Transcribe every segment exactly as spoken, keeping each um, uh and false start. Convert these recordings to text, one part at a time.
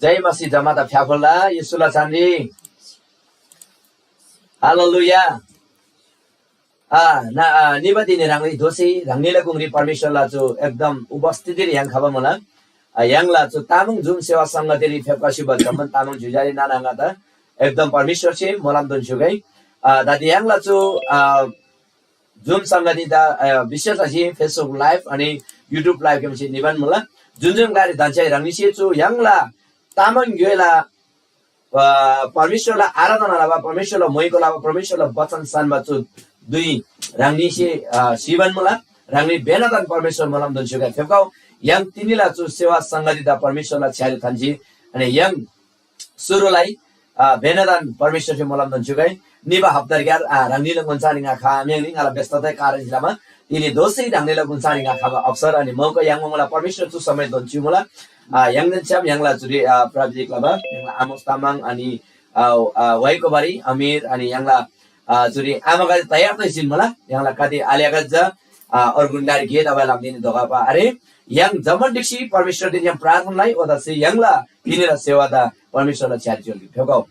जय मसीह जम्‍मादा फ्‍याफुल्‍ला येशूला छानरी। हालेलुया। आ, ना, आ, निबा दिनी ह्राङनी दोःसी ह्राङनीला गुङरी परमेश्‍वरला चु एकदम उपस्थितिरी य्‍हाङ खबा मुला। आ, य्‍हाङला चु तामाङ जुम सेवा संगतिरी फेप्‍का स्‍युबा जम्‍मान तामाङ ज्‍योज्‍यो आले नाना आङादा एकदम परमेश्‍वरसे मोलम दोन स्‍युगै। आ, दादी य्‍हाङला चु, आ, जुम संगति दा, अ, विशेष लसी Facebook live अनि YouTube live ग्‍यामसे निबान मुला। जुन जुन ग्‍लारी धन्‍छ्‌याइ ह्राङनीसे चु य्‍हाङला तामाङ ग्‍योइला, अ, परमेश्‍वरला आराधना लबा, परमेश्‍वरला मोइको लबा, परमेश्‍वरला वचन सान्‍बा चु धुइ ह्राङनीसे, अ, सिबान मुला। ह्राङनी बेनादन परमेश्‍वर मोलम दोन स्‍युगै फेप्‍खउ। य्‍हाङ तिनीला चु सेवा संगतिदा परमेश्‍वरला छ्‌यारी थान्‍सी अनि य्‍हाङ सुरुलाई, अ, भेनदान परमेश्‍वरसे मोलम दोन स्‍युगै। निबा हप्तार ग्‍यार, अ, ह्राङनीला गुन्‍सानी ङा खा म्‍याङनी ङाला व्यस्तताए कारण जिल्लामा तिनी दोःसी ह्राङनीला गुन्‍सानी ङा खबा अवसर अनि मौका य्‍हाङ मुला परमेश्‍वर चु समय दोन च्‍युमुला। अ, य्‍हाङदेन छ्‌याम य्‍हाङला चुरी, अ, प्राविधिक लबा य्‍हाङला आमोस तामाङ अनि, अ, अ, वाइकोबारी अमिर अनि य्‍हाङला, अ, चुरी आमागदे तयार तैसिन मुला य्‍हाङला कति आलियागत जा, अ, अर्गुन गाडी गे दबाइ लाम दिनी धोका पा। अरे, य्‍हाङ जम्‍मान ढिक्‍सी परमेश्‍वरदेन य्‍हाङ प्रार्थना लइ ओदा से य्‍हाङला तिनीला सेवादा परमेश्‍वरला छ्‌यारी च्‍योल्‍गी फेप्‍खउ।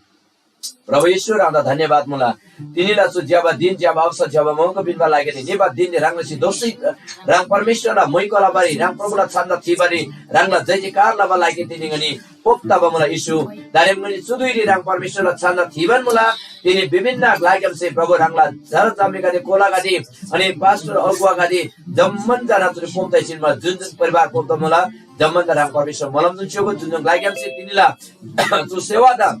प्रभु येशू ह्राङदा धन्‍यवाद मुला। तिनीला चु ज्‍यबा दिन, ज्‍यबा अवसर, ज्‍यबा मौका पिन्‍बा लागिरी निबा दिनरी ह्राङ लसी दोःसी ह्राङ परमेश्‍वरला मोइको लबारी, ह्राङ प्रभुला छन्‍दा थीबारी, ह्राङला जय जयकार लबा लागिरी तिनी ङनी पोप तबा मुला येशू। दारेम ङनी चु धुइरी ह्राङ परमेश्‍वरला छन्‍दा थीबान मुला। तिनी विभिन्न ग्‍लाग्‍यामसे प्रभु ह्राङला जर जम्‍मीगदे कोलागदे अनि पास्‍टर अगुवागदे जम्‍मान जना चुरी पोप तैसिन मुला। जुन जुन परिवार पोप तबा मुला जम्‍मान जना ह्राङ परमेश्‍वर मोलम जुन स्‍योगो जुन जुन ग्‍लाग्‍यामसे तिनीला चु सेवादा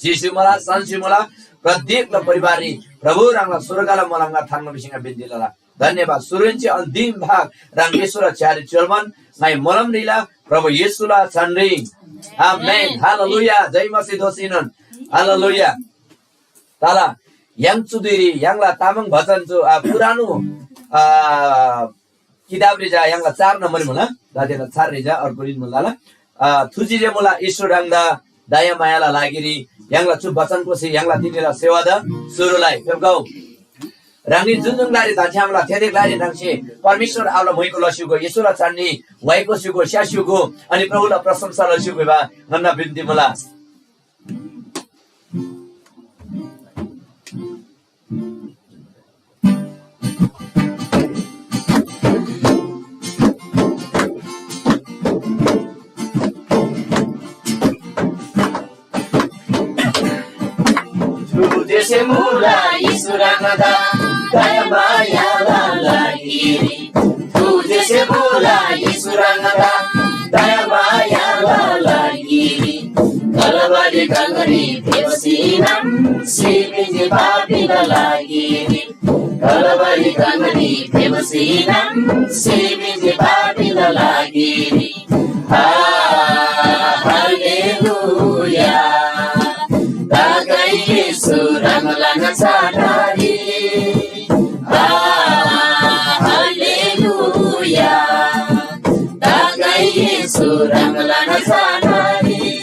सिसी मुला, सान्‍सी मुला, प्रत्येकला परिवाररी प्रभु ह्राङला स्वर्गला मोलमगा थान्‍बा भिसिङा बिन्ती लला। धन्‍यवाद। सुरुन्‍ची अन्तिम भाग ह्राङ येशूला छ्‌यारी च्‍योल्‍बान ङाइ मोलम निला प्रभु येशूला छानरी। आमेन। हालेलुया। जय मसीह दोसीनोन। हालेलुया। तला य्‍हाङ चुधुइरी य्‍हाङला तामाङ भजन चु, आ, पुरानो, आ, किताबरी जा य्‍हाङला चार नम्बररी मुला, दादेला चाररी जा अर्को रिन मुला ला। अ, थुजी जे मुला येशू ह्राङदा दयामायाला लागिरी य्‍हाङला चु बचन कोसी य्‍हाङला तिनीला सेवादा सुरुलाई फेप्‍गौ। ह्राङनी जुन जुन ग्‍लारी धन्‍छ्‌यामुला, थेदे ग्‍लारी ह्राङसे परमेश्‍वर आबाला म्‍हुइको लस्‍युगो, येशूला छाननी वाइको स्‍युगो, स्‍यास्‍युगो, अनि प्रभुला प्रशंसा लस्‍युगो भिबा ङन्‍ना बिन्‍ती मुला। तुझे से मुला यीशु रंगदा दया माया लागिरी। तुझे से मुला यीशु रंगदा दया माया लागिरी। कलवरी गंगरी फेमसीनम सीमिंजी पापीला लागिरी। कलवरी गंगरी फेमसीनम सीमिंजी पापीला लागिरी। आ, हालेलुया। तागै येशू ह्राङला ङाच्‍छानारी। आ, हालेलुया। तागै येशू ह्राङला ङाच्‍छानारी।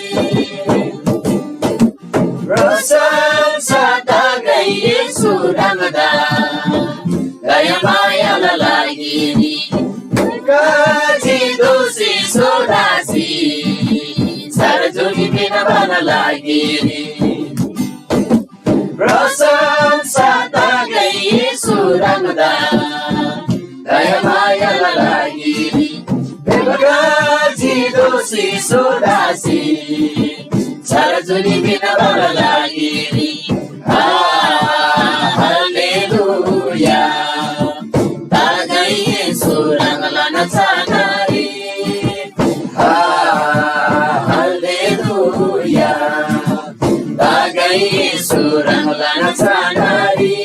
प्रशंसा तागै येशू ह्राङदा, दया मायाला लागिरी। काजी दोसी सोदासी, सारा जुनी पिनाबाला लागिरी। प्रशंसा तागै येशू ह्राङदा, दया मायाला लागिरी। बेलुका जिदोसी सोदासी, सारा जुनी बिना बाला लागिरी। आ, हालेलुया। तागै येशू ह्राङला ङाच्‍छानारी। आ, हालेलुया। तागै येशू ह्राङला ङाच्‍छानारी।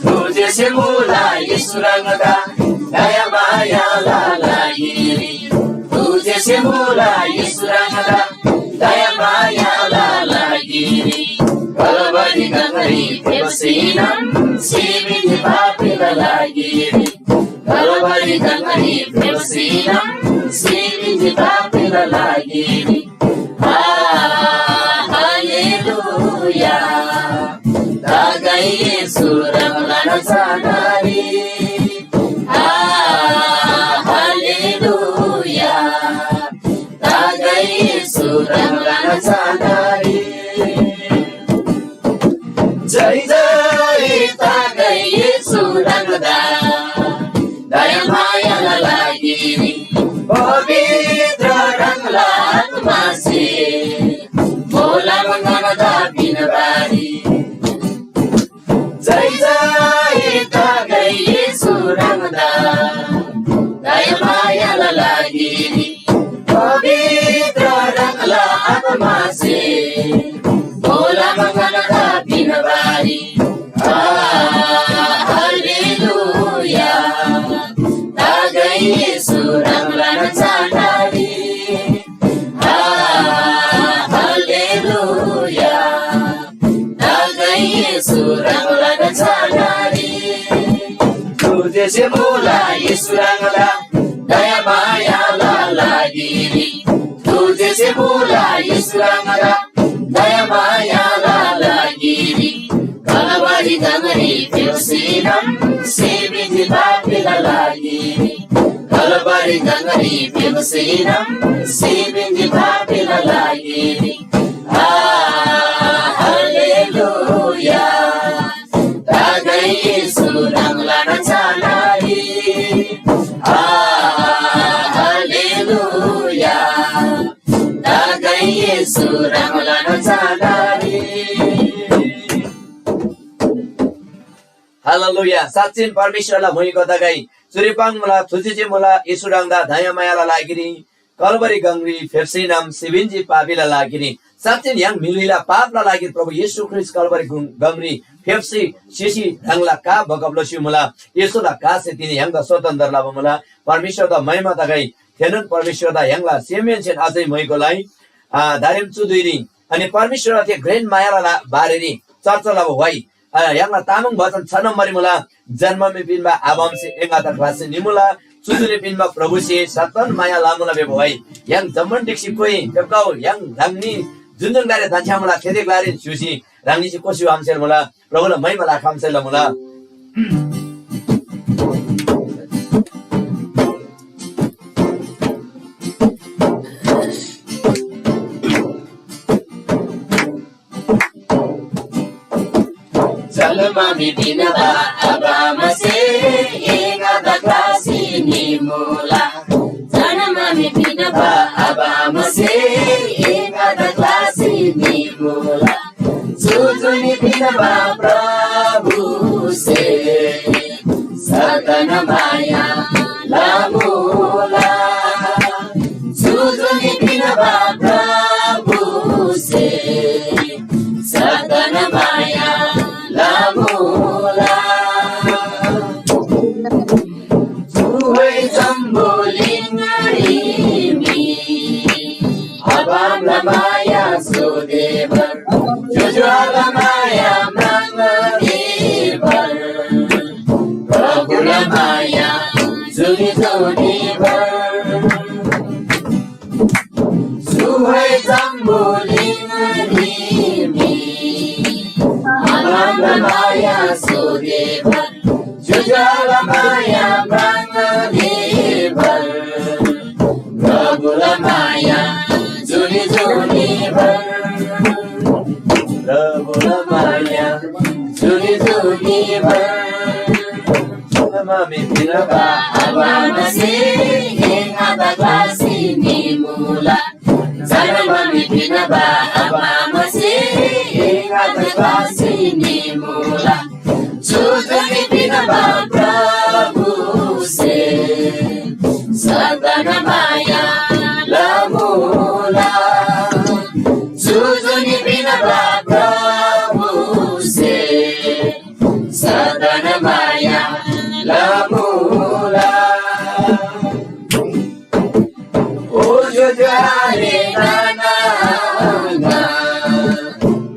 तुझे से मुला येशू ह्राङदा दया मायाला लागिरी। तुझे से मुला येशू ह्राङदा दया मायाला लागिरी। कलवरी गंगरी फेमसीनम सीमिंजी पापीला लागिरी। कलवरी गंगरी फेमसीनम सीमिंजी पापीला लागिरी। आ, हालेलुया। तागै येशू ह्राङला ङाच्‍छानारी। आ, हालेलुया। ह्राङलान चाँडरी। जय जय तगै येशू ह्राङदा, दयामायाला लागिरी पवित्र ह्राङला आत्मासे मोलम ङन्‍दा पिन्‍बारी। जय जय तगै येशू ह्राङदा, दयामायाला लागिरी पवित्र ह्राङला आत्मासे मोलम ङन्‍दा पिन्‍बारी। आ, हालेलुया। तगै येशू ह्राङलान चाँडरी। आ, हालेलुया। तगै येशू ह्राङलान चाँडरी। थुजेछे मुला येशू ह्राङदा, दयामायाला लागिरी। थुजेछे मुला येशू ह्राङदा, दयामायाला लागिरी। कलवरी गङरी फेप्‍सीनम सिबिन्‍जी पापीला लागिरी। कलवरी गङरी फेप्‍सीनम सिबिन्‍जी पापीला लागिरी। आ, हालेलुया। तगै येशू ह्राङलान चाँडरी। आ, हालेलुया। तगै येशू ह्राङलान चाँडरी। हालेलुया। साँच्‍चिन परमेश्‍वरला म्‍हुइको तगै चुरी पाङ्‌मुला, थुजेछे मुला येशू ह्राङदा दयामायाला लागिरी। कलवरी गङरी फेप्‍सीनम सिबिन्‍जी पापीला लागिरी। साँच्‍चिन य्‍हाङ म्‍हिगदेला पापला लागिरी प्रभु येशू ख्रीष्‍ट कलवरी गुङ-, गङरी फेप्‍सी सिसी ह्राङला का बगब लसी मुला। येशूला कासे तिनी य्‍हाङदा स्वतन्‍त्र लबा मुला। परमेश्‍वरदा महिमा तगै। थेनोन परमेश्‍वरदा य्‍हाङला सेमहेन्‍सेन अझै म्‍हाइगो लइ। आ, दारेम चु धुइरी अनि परमेश्‍वरला थे घ्रेन मायाला ला-, बारेरी चर्चा लबा व्‍हाइ। आ, य्‍हाङला तामाङ वचन छ नम्‍बररी मुला, जन्‍म मी पिन्‍बा आबामसे एङादा ख्‍लासी निमुला, चुजुरी पिन्‍बा प्रभुसे सत्‍तन माया लमुला भिबा व्‍हाइ। य्‍हाङ जम्‍मान ढिक्‍सी कोइ फेप्‍खउ, य्‍हाङ ह्राङनी जुन जुन ग्‍लारी धन्‍छ्‌यामुला, थेदे ग्‍लारीन स्‍युसी ह्राङनीसे कोसी आम्‍सेल मुला। प्रभुला महिमाला खम्‍सेल मुला। जन्‍म मी पिन्‍बा आबामसे एङादा ख्‍लासी निमुला। जन्‍म मी पिन्‍बा आबामसे एङादा ख्‍लासी निमुला। जुजुनी पिन्‍बा प्रभुसे सदन माया लमुला। जुजुनी पिन्‍बा प्रभुसे सदन माया लमुला। चुवै जम्‍बुलिङरी मी आबामला माया सोदेबर, ज्‍योज्‍योला माया म्राङ्देबर, प्रभुला माया जुनी जुनीभर। चुवै जम्‍बुलिङरी मी आबामला माया सोदेबर, ज्‍योज्‍योला माया म्राङ्देबर, प्रभुला माया जुनी जुनीभर। प्रभुला माया जुनी जुनीभर। जन्‍म मी पिन्‍बा आबामसे एङादा ख्‍लासी निमुला। जन्‍म मी पिन्‍बा आबामसे एङादा ख्‍लासी निमुला। जुजुनी पिन्‍बा प्रभुसे सदन माया लमुला। जुजुनी पिन्‍बा प्रभुसे सदन माया लमुला। ओ ज्‍योज्‍यो आले नाना आङा,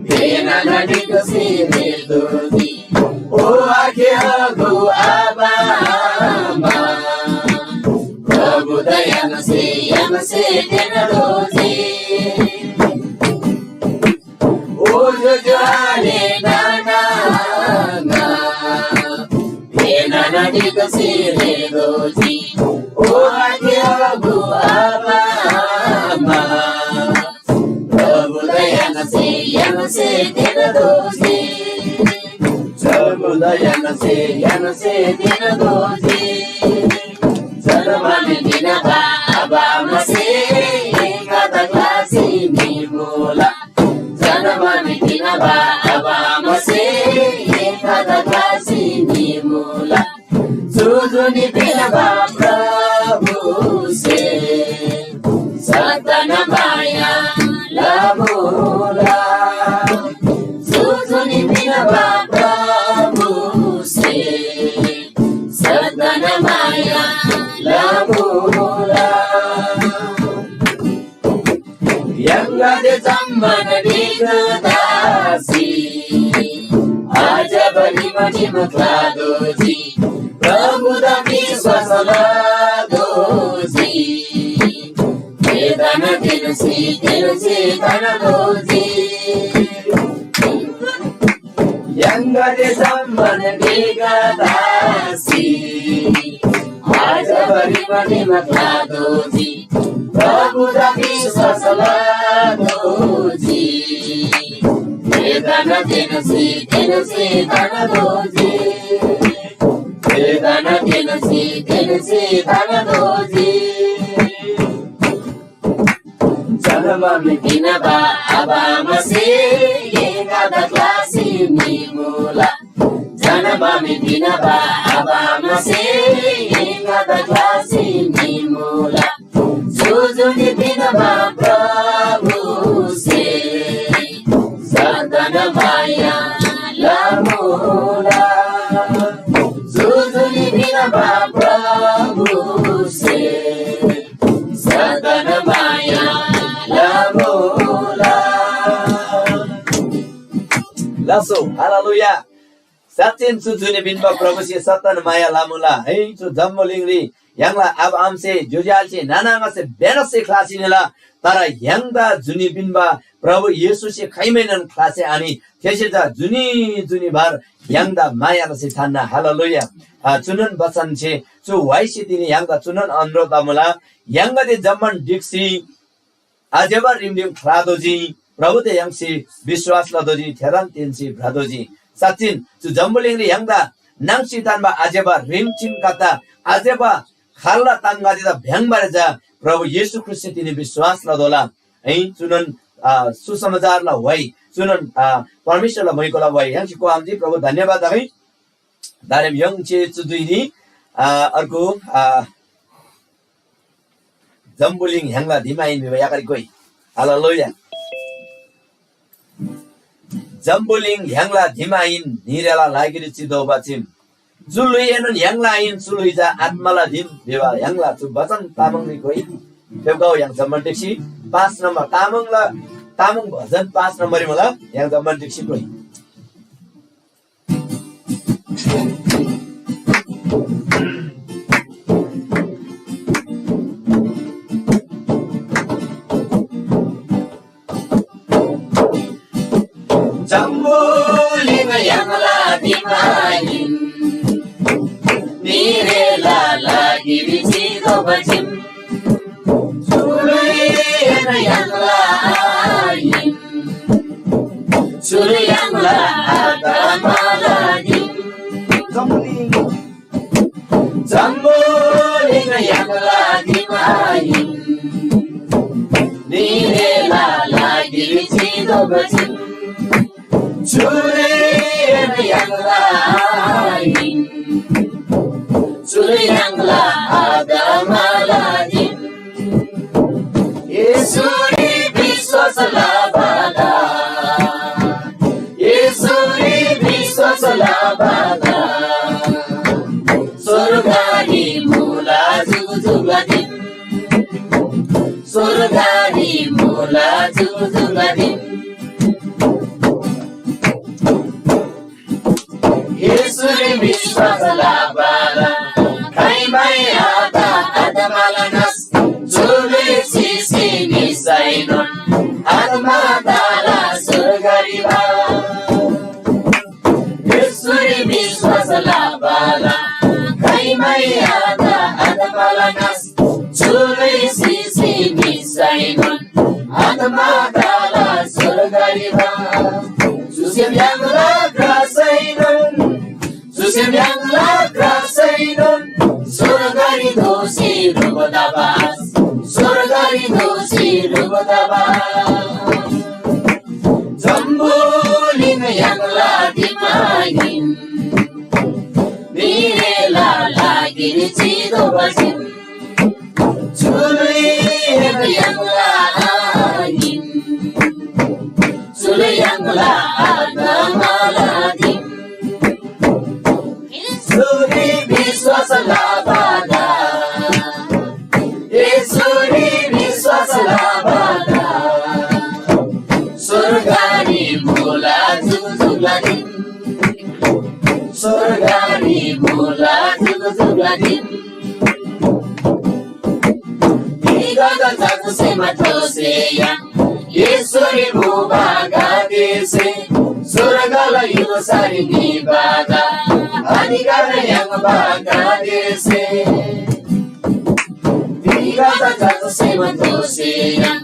बेना नदीको सिरे दोजी। ओ आखे अगु आबा आमा, प्रभु दयालुसे यमसे तेना दोजी। ओ ज्‍योज्‍यो आले नाना आङा, बेना नदीको सिरे दोजी। ओ आखे अगु आबा आमा, से तेरो दोजी। जब मुदा याना से, याना से तेरो दोजी। जन्म में बिना बाबा मसे, एका तकला से निमुला। जन्म में बिना बाबा मसे, एका तकला से निमुला। जुजुनी पिन्‍बा प्रभुसे सदन माया लमुला। जुजुनी पिन्‍बा प्रभुसे सदन माया लमुला। य्‍हाङगदे जम्‍मान ढिक्‍क तसी अझ बढी मठीमा ख्लादोजी, प्रभुदा विश्‍वास लदोजी। वेदना तेन्‍सी तेन्‍सी तनदोजी। य्‍हाङगदे जम्‍मान ढिक्‍क तसी अझ बढी मठीमा ख्लादोजी, प्रभुदा विश्‍वास लदोजी। वेदना तेन्‍सी तेन्‍सी तनदोजी। वेदना तेन्‍सी तेन्‍सी तनदोजी। जन्‍म मी पिन्‍बा आबा मसे, एका तकला से निमुला। जन्‍म मी पिन्‍बा आबा मसे, एका तकला से निमुला। जुजुनी पिन्‍बा प्रभुसे सदन माया लमुला। जुजुनी पिन्‍बा प्रभुसे सदन माया लमुला। Lasso, hallelujah. साँच्‍चीन चु जुनी पिन्‍बा प्रभुसे सदन माया लमुला है। चु जम्‍बुलिङरी य्‍हाङला आबा आमासे, ज्‍योज्‍यो आलेसे, नाना आङासे बेनसे ख्‍लासी निला, तर य्‍हाङदा जुनी पिन्‍बा प्रभु येशूसे खाइमैनोन ख्‍लासे आनि। थेसे चा जुनी जुनी भर य्‍हाङदा माया लसी थान्‍ना। हालेलुया। आ, चुनोन बचनसे चु व्‍हाइसे तिनी य्‍हाङदा चुनोन अनुरोध लमुला, य्‍हाङगदे जम्‍मान ढिक्‍सी आज्‍यबा रिमठिम ख्‍लातोःजी, प्रभुदा य्‍हाङसे विश्‍वास लतोःजी, थेदान तेन्‍सी भ्रतोःजी। साँच्‍चिन चु जम्‍बुलिङरी य्‍हाङदा नाङ्सी थान्‍बा आज्‍यबा रिमठिम कत्ता आज्‍यबा खाल्‍ला तामगदेदा भ्‍याङ्‍बारी चा प्रभु येशू ख्रीष्‍टसे तिनी विश्‍वास लतोःला। है, चुनोन, आ, सुसमाचारला व्‍हाइ, चुनोन, आ, परमेश्‍वरला मैकोला व्‍हाइ य्‍हाङसे कोआम्‍जी। प्रभु धन्‍यवाद है। दारेम य्‍हाङसे चु धुइरी, आ, अर्को, आ, जम्‍बुलिङ य्‍हाङला धिम आहिन भिबा याकरी कोइ। हालेलुया। जम्‍बुलिङ य्‍हाङला धिम आहिन, न्‍हीरेला लागिरी चितोःबा चीम। चु ल्‍हुइएनोन य्‍हाङला आहिन, चु ल्‍हुइ चा आत्‍माला धिम भिबा य्‍हाङला चु बचन तामाङरी कोइ। फेप्‍गौ य्‍हाङ जम्‍मान ढिक्‍सी पाँच नम्‍बर तामाङला, तामाङ भजन पाँच नम्‍बररी मुला, य्‍हाङ जम्‍मान ढिक्‍सी कोइ। जम्‍बुलिङ य्‍हाङला धिम आहिन, न्‍हीरेला लागिरी चितोःबा चीम। चु ल्‍हुइएन य्‍हाङला आहिन, चु ल्‍हुइ य्‍हाङला आत्‍माला धिम। जम्‍बुलिङ य्‍हाङला धिम आहिन, न्‍हीरेला लागिरी चितोःबा चीम। चु ल्‍हुइएन य्‍हाङला आहिन, चु ल्‍हुइ य्‍हाङला आत्‍माला धिम। येशूरी विश्‍वास लबाला, येशूरी विश्‍वास लबाला, स्‍वर्गरी मुला जुजुला धिम। स्‍वर्गरी मुला जुजुला धिम। येशूरी विश्‍वास लबाला, खाइमै आत आत्‍माला नाश। चु ल्‍हुइ सिसी निसैनोन आत्‍मा तला स्‍वर्गरी भला। येशूरी विश्‍वास लबाला, खाइमै आत आत्‍माला नाश। चु ल्‍हुइ सिसी निसैनोन आत्‍मा तला स्‍वर्गरी भला। दोःसी ह्रुप तबा। जम्‍बुलिङ य्‍हाङला दिम आहिन, न्‍हीरेला लागिरी चितोःबा दिम। चु ल्‍हुइ य्‍हाङला आहिन, चु ल्‍हुइ य्‍हाङला आत्‍माला दिम। येशूरी विश्‍वास लबादा, येशूरी विश्‍वास लबादा, स्‍वर्गरी मुला जुगजुगला दिम। स्‍वर्गरी मुला जुगजुगला दिम। तिगदा जगसेमा दोःसी य्‍हाङ येशूरी मुबागदेसे, स्‍वर्गला य्‍हुल्‍सारी निबादा अधिकार याङ्बागदेसे। तिगदा जगसेमा दोःसी य्‍हाङ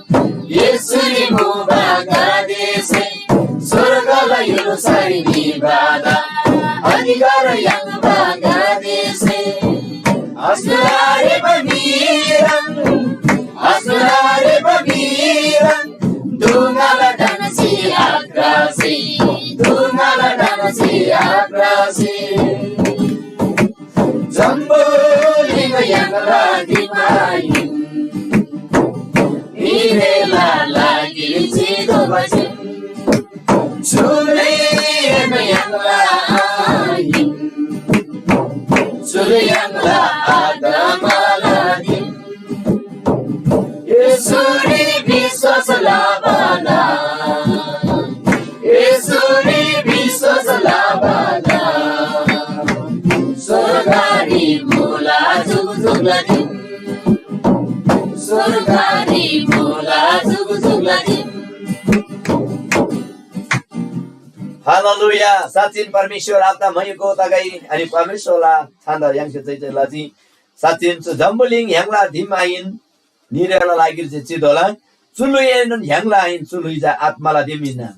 येशूरी मुबागदेसे, स्‍वर्गला य्‍हुल्‍सारी निबादा अधिकार याङ्बागदेसे। अस्‍नारे बबीरङ, अस्‍नारे बबीरङ, दुङाला ढन्‍सी आक्रासी, दुङाला ढन्‍सी आक्रासी। जम्‍बुलिङ य्‍हाङला दिम आहिन, न्‍हीरेला लागिरी चितोःबा दिम। चु ल्‍हुइ य्‍हाङला आहिन, चु ल्‍हुइ य्‍हाङला आत्‍माला दिम। येशूरी विश्‍वास लबादा, येशूरी विश्‍वास लबादा, स्‍वर्गरी मुला जुगजुगला दिम। स्‍वर्गरी मुला जुगजुगला दिम। हालेलुया। साँच्‍चिन परमेश्‍वर आबादा महिमा तगै, अनि परमेश्‍वरला छान्‍दा य्‍हाङसे जय जय लजी। साँच्‍चिन चु जम्‍बुलिङ य्‍हाङला दिम आहिन, न्‍हीरेला लागिरी जे चितोःला, चु ल्‍हुइएनोन य्‍हाङला आहिन, चु ल्‍हुइ चा आत्‍माला दिम हिन्‍ना।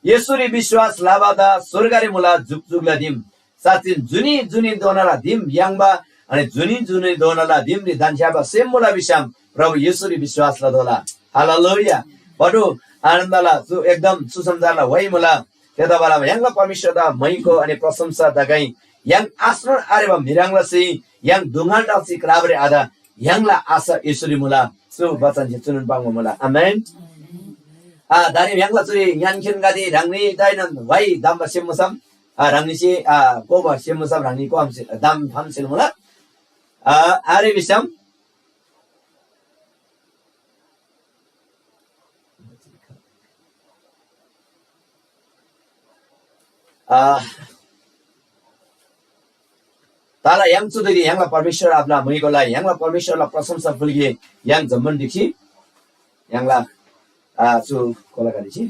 येशूरी विश्‍वास लबादा स्‍वर्गरी मुला जुगजुगला दिम। साँच्‍चिन जुनी जुनीधोनाला दिम याङ्बा, अनि जुनी जुनीधोनाला दिमरी धन्‍छ्‌याबा सेम मुला भिसम प्रभु येशूरी विश्‍वास लतोःला। हालेलुया। बडु आनन्दला चु एकदम सुसमाचारला वइ मुला। थेतबासेलमा य्‍हाङला परमेश्‍वरदा महिमा अनि प्रशंसा तगै। य्‍हाङ आश्रय आरेबा म्‍हिह्रङ् लसी य्‍हाङ दुङान टाल्‍सी क्राबारी आत, य्‍हाङला आशा येशूरी मुला। चु वचनसे चुनोन पाङ्बा मुला। आमेन। आ, दानी य्‍हाङला चुरी ङ्‌यान्‍खेन गादी ह्राङनी दाइनोन वाइ दाम्‍बा सेम मुसम, आ, ह्राङनीसे, आ, कोबा सेम मुसम ह्राङनी कोम से-, दाम फाम सेल मुला। आ, आरे भिसम, आ, ताला य्‍हाङ चुदरी य्‍हाङला परमेश्‍वर आबाला मुइको लागि य्‍हाङला परमेश्‍वरला प्रशंसा फुल्‍गे य्‍हाङ जम्‍मान ढिक्‍सी य्‍हाङला, आ, चु कोलागदेसे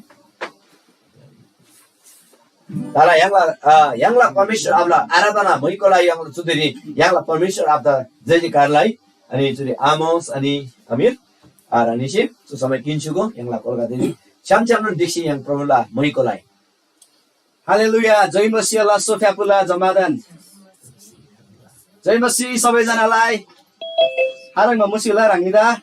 ताला य्‍हाङला, आ, य्‍हाङला परमेश्‍वर आबाला आराधना मुइको लागि य्‍हाङला चुदरी य्‍हाङला परमेश्‍वर आबादा जय जयकार लइ। अनि चुरी आमोस अनि अमिर, आ, ह्राङनीसे चु समय किन्‍सुगो य्‍हाङला कोलागदेरी छ्‌याम छ्‌यामनोन ढिक्‍सी य्‍हाङ प्रभुला मुइको लागि। हालेलुया। जय मसीह ला सोफ्‍यापुला जमादान। जय मसीह सबैजनालाई। हारङ मसीहला ह्राङनीदा।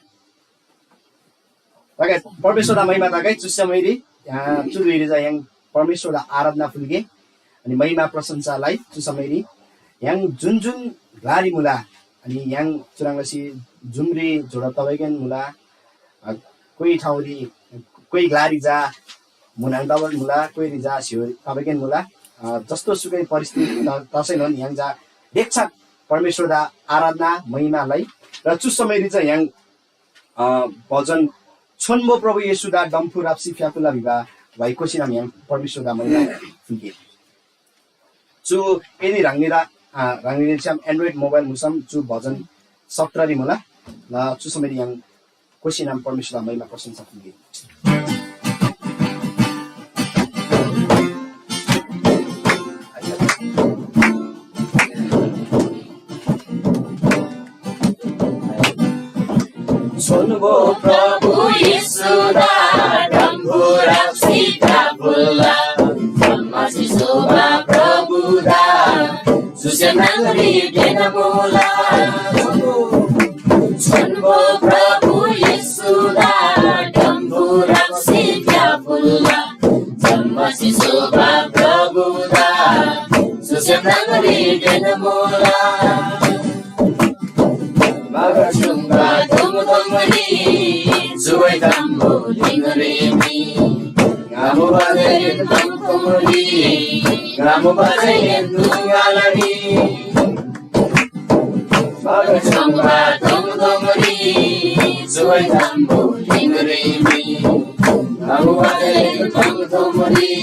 तागै परमेश्‍वरदा महिमा तागै चु समयरी, आ, चु धुइरी चा य्‍हाङ परमेश्‍वरदा आराधना फुल्‍गे। अनि महिमा प्रशंसा लइ चु समयरी य्‍हाङ जुन जुन ग्‍लारी मुला, अनि य्‍हाङ चुह्रङ् लसी जुमरी जोडब तबाइकेन मुला, अ, कोही ठाउँरी, कोही ग्‍लारी चा म्‍हुनङ तबान मुला, कोहीरी चा स्‍य्‍होरी तबाइकेन मुला। अ, जस्तो सुकै परिस्थिति त-, तसैनोन य्‍हाङ चा ढेक्‍छाक परमेश्‍वरदा आराधना महिमा लइ। र चु समयरी चा य्‍हाङ, अ, भजन छोन्‍बो प्रभु येशूदा डम्‍फु राप्‍सी फ्‍याफुल्‍ला भिबा व्‍हाइ कोसीनम य्‍हाङ परमेश्‍वरदा महिमा फुल्‍गे। चु एनी ह्राङनीदा, आ, ह्राङनीले छ्‌याम Android मोबाइल मुसम चु भजन सत्ररी मुला। ल, चु समयरी य्‍हाङ कोसीनम परमेश्‍वरला महिमा प्रशंसा फुल्‍गे। छोन्‍बो प्रभु येशूदा डम्‍बुरा सिता फुल्‍ला, जम्‍मा सिसोबा प्रभुदा चुसे नाङरी ढेना मुला। छोन्‍बो प्रभु येशूदा Tambo lingri mi, ngamu bazayen tongkomri, ngamu bazayen tungalari. Baga chongba tongkomri, suwai tambo lingri mi, ngamu bazayen tongkomri,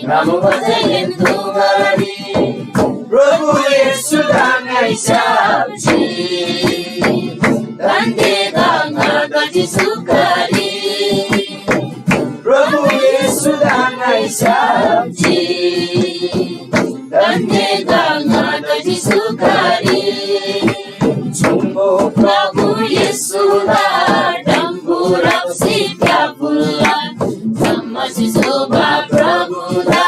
ngamu bazayen tungalari. प्रभु येशूदा ङाइ स्‍याप्‍जी, दान्‍देदा ङादा जिसुकारी। प्रभु येशूदा ङाइ स्‍याप्‍जी, दान्‍देदा ङादा जिसुकारी। चुङ्बो प्रभु येशूदा डम्‍बुरासी फ्‍याफुल्‍ला, जम्‍मासे सोबा प्रभुदा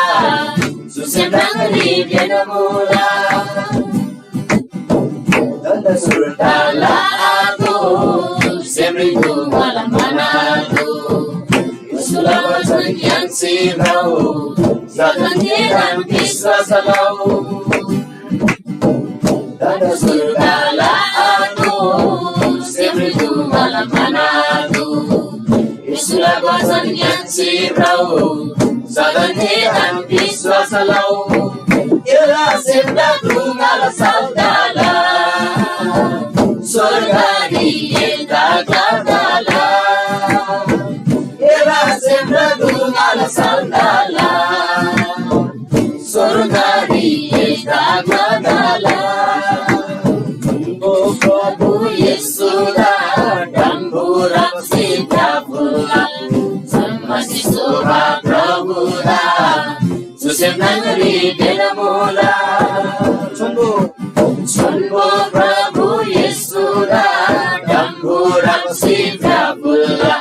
चुसे म्राङ्री बेन मुला। दन्‍द सुर्ताला आतो, सेमरी दुमला मनातो। उसुला वचन यान्सी भ्रौ, सदन तेदन विश्वास लौ। दन्‍द सुर्ताला आतो, सेमरी दुमला मनातो। येशूला वचन ङ्‌यान्‍सी भ्रउ, सदन थेदान विश्‍वास लउ। एला सेमदा दुङाला सल्‍ताला, स्‍वर्गरी एदा क्‍लाताला। एला सेमदा दुङाला सल्‍ताला, स्‍वर्गरी एदा क्‍लाताला। ओ प्रभु येशूदा डम्‍बुरासी फ्‍याफुल्‍ला। जम्‍मासे सोबा प्रभुदा चुसे म्राङ्री बेन मुला। छोन्‍बो, छोन्‍बो प्रभु येशूदा डम्‍बुरासी फ्‍याफुल्‍ला।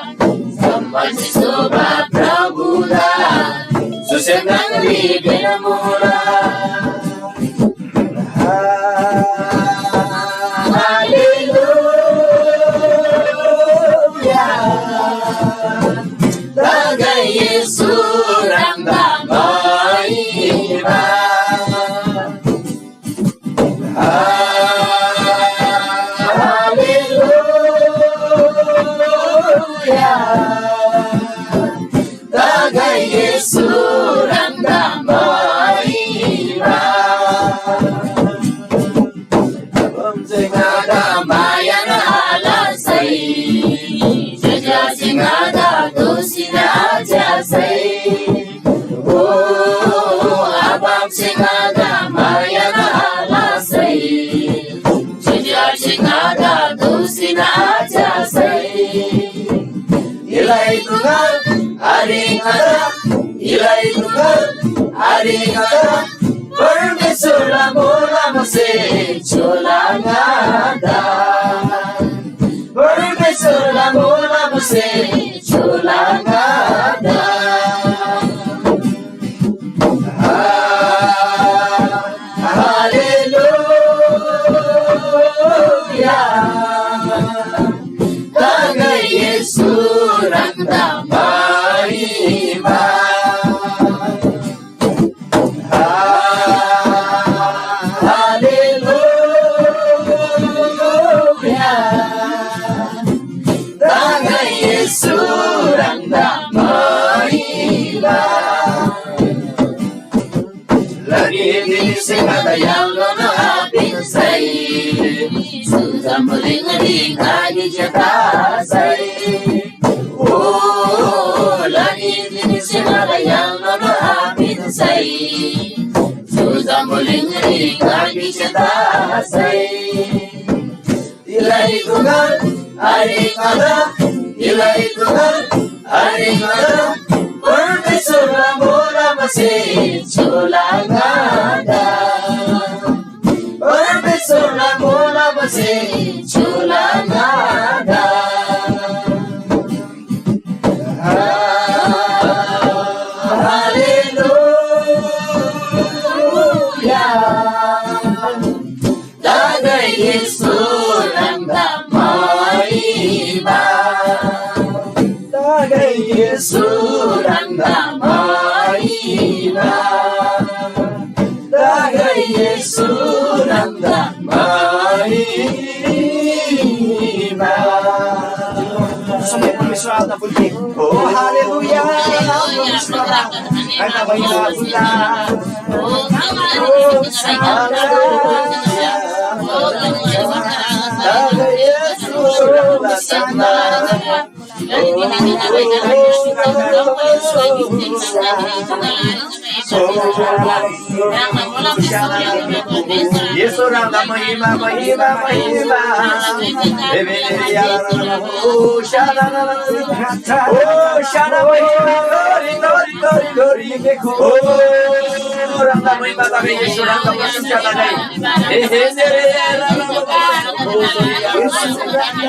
जम्‍मासे सोबा प्रभुदा चुसे म्राङ्री बेन मुला। हालेलुया। तागै येशू ह्राङदा महिमा। हालेलुया। तागै येशू ह्राङदा महिमा। आबामसे ङादा माया आलसै, ज्‍योज्‍योसे ङादा दोःसी आच्‍यासै। ओ आबामसे ङादा माया आलसै, ज्‍योज्‍योसे ङादा दोःसी आच्‍यासै। इलाइ दुगा आरिङादा, इलाइ दुगा आरिङादा, परमेश्‍वरला मोला मसे छोला ङादा। परमेश्‍वरला मोला मसे छोला ङादा। हालेलुया। तागै येशू ह्राङदा महिमा। हालेलुया। तागै येशू ह्राङदा महिमा। लनी दिनसे ङादा याङ्लोन आपिन्‍सै, सुजम्‍बुलिङरी गाडी चेतासै। ओ लनी दिनसे ङादा याङ्लोन आपिन्‍सै, सुजम्‍बुलिङरी गाडी चेतासै। इलाइ दुगा आरिङादा, इलाइ दुगा आरिङादा, परमेश्‍वरला मोला मसे छोला ङादा। परमेश्‍वरला मोला मसे छोला ङादा। हालेलुया। तागै येशू ह्राङदा महिमा। तागै येशू ह्राङदा महिमा। तागै येशू ह्राङदा महिमा। समय परमेश्वर ओ हालेलुया। येशू रामदा महिमा, महिमा, महिमा। ओ शाना महिमा, glory, glory, glory, glory। ओ रामदा महिमा लगे, येशू रामदा प्रशंसा लगे। ए हे, हे, रे, रे, रे, रे।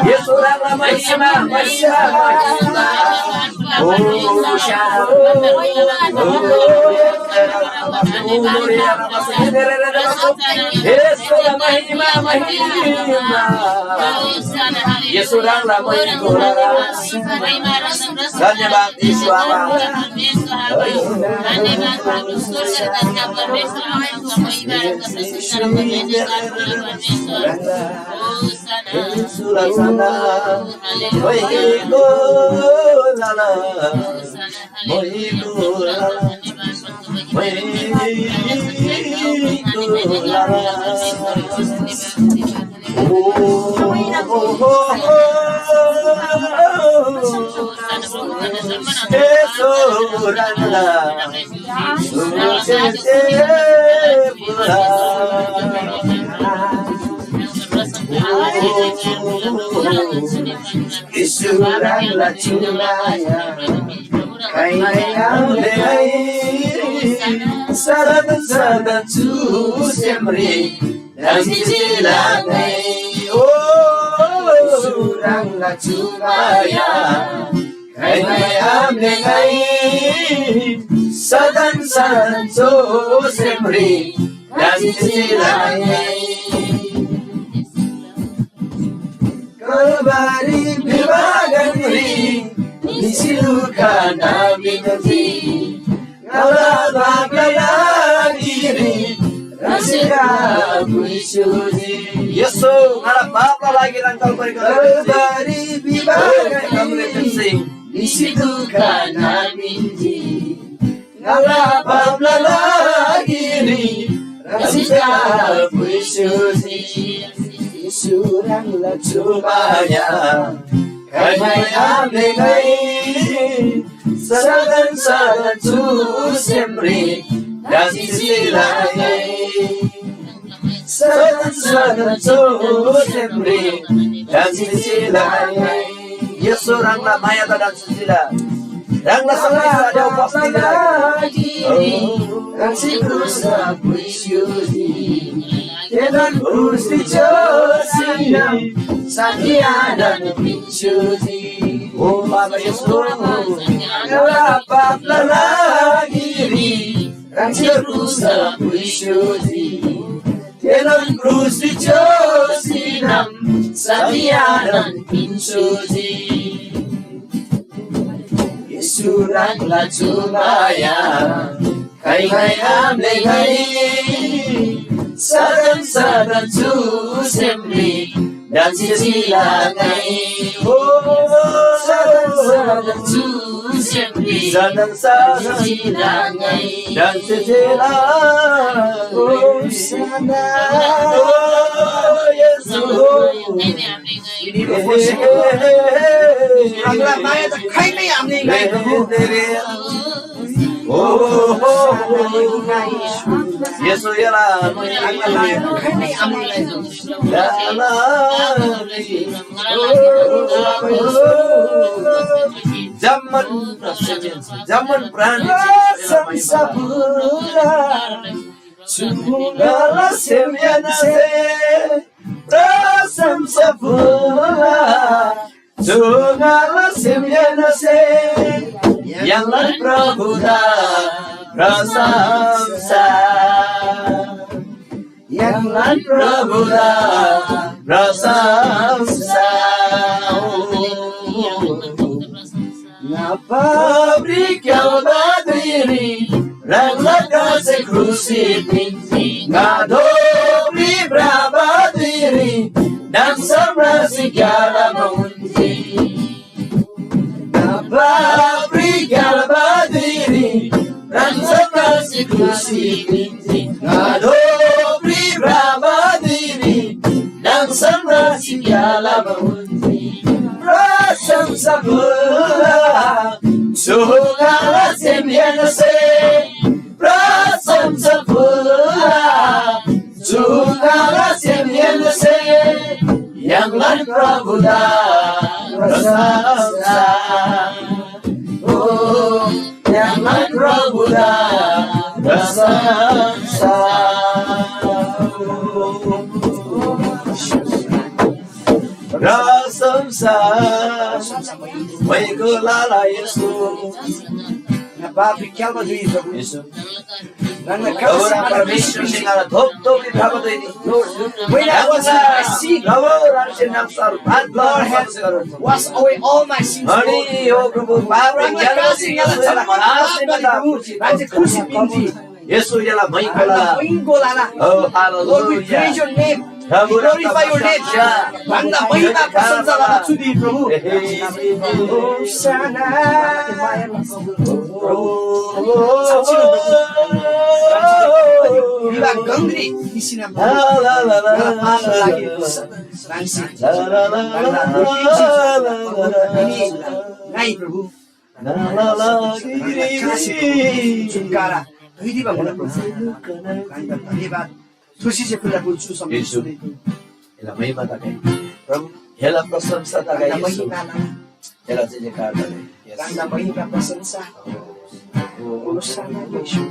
येशू रामदा महिमा, महिमा, महिमा। ओ शाना। येशूला महिमा, महिमा। येशू रामला महिमा। धन्यवाद येशू आबा। येशूला सन्‍तान, महिमा। ईश्वरला चुमाया, खाइमै आउँदै सदन सदन चुसेमरी, राजी चिलागै। ओ, ईश्वरला चुमाया, खाइमै आउँदै सदन सदन चुसेमरी, राजी चिलागै। Kalvari bibaganri, nisilu kana minati. Kala bagala giri, rasika puisuji. Yesu, ngala papa lagi rang Kalvari. Kalvari bibaganri, nisilu kana minati. Ngला पापला लागिरी रसिका पुइस्‍युजी। येशू ह्राङला चुमाया खाइमै आम्‍लेगै। सदन सदन चु सेमरी रसिसी लागै। सदन सदन चु सेमरी रसिसी लागै। येशू ह्राङला मायादा ह्राङला सन्‍देश उपस्थित ह्राङसे क्रुसदा पुइस्‍युजी। तेनोन क्रुसरी च्‍योसी साथी आनन्द पिन्‍स्‍युजी। ओ बाबा येशू, ह्राङला पापला लागिरी ह्राङसे क्रुसदा पुइस्‍युजी। तेनोन क्रुसरी च्‍योसी नाम साथी आनन्द पिन्‍स्‍युजी। येशू ह्राङला चुमाया खाइमै आम्‍लेगै। सदन सदन चु सेमरी ढन्‍सी चिलागै। ओ सदन सदन चु सेमरी सदन सदन चिलागै। ढन्‍सी चिला। ओ सदन, ओ येशू। ह्राङला माया त खाइमै आम्‍लेगै। ओ, ओ, ओ, ओ। येशू एला। जम्‍मान, जम्‍मान प्राण। प्रशंसा पूरा चु ङाला सेमहेन्‍से प्रशंसा पूरा चु ङाला सेमहेन्‍से य्‍हाङलान प्रभुदा प्रशंसा। य्‍हाङलान प्रभुदा प्रशंसा। ङा पापरी क्‍याल्‍बा धुइरी ह्राङला कासे क्रुसरी पिन्‍जी। ङा धोपरी भ्रबा धुइरी ढन्‍सम रासी ग्‍याला मुन्‍जी। बाप्री ग्यालाबादीरी रन्‍सम रासी खुसी पिन्‍जी। गाडो प्रिभ्राबादीरी रन्‍सम रासी ग्यालाबा उन्‍जी। प्रशंसा फुल्‍ला चुङ्‌गाला सेमहेन्‍से, प्रशंसा फुल्‍ला चुङ्‌गाला सेमहेन्‍से य्‍हाङलान प्रभुदा प्रशंसा। ओ, य्‍हाङलान प्रभुदा प्रशंसा। प्रशंसा। मैको लाला येशू। बाप रे, क्या बात हुई प्रभु। येशू। ह्राङला परमेश्‍वरसे ङाला धोपधोपी थाबा दैनी। When I was in my sin, प्रभु, ह्राङसे नाम सार भात Lord has washed away all my sins. अनि यो प्रभु, पाप ह्राङला कासे ङाला जम्मा पाप प्रभु, ह्राङसे खुसी पिन्‍जी। येशू याला मैकोला। मैकोला। Oh, hallelujah. Lord, we praise your name. Prabhu, we glorify your name. ह्राङला महिमा प्रशंसा लबा चुदी प्रभु। विवाह गंगरी निसिना प्रभु। ह्राङला पापला लागि ह्राङसे ह्राङला नाइ प्रभु। छुटकारा धुइदिबा मुला प्रभु। ह्राङदा धन्यवाद। थुसी जे फुल्‍ला फुल छु समय येशू। एला महिमा तगै। प्रभु। एला प्रशंसा तगै येशू। महिमा तगै। एला जय जयकार तगै। Yes। ह्राङदा महिमा प्रशंसा। ओ, ओ, ओ, ओ, येशू।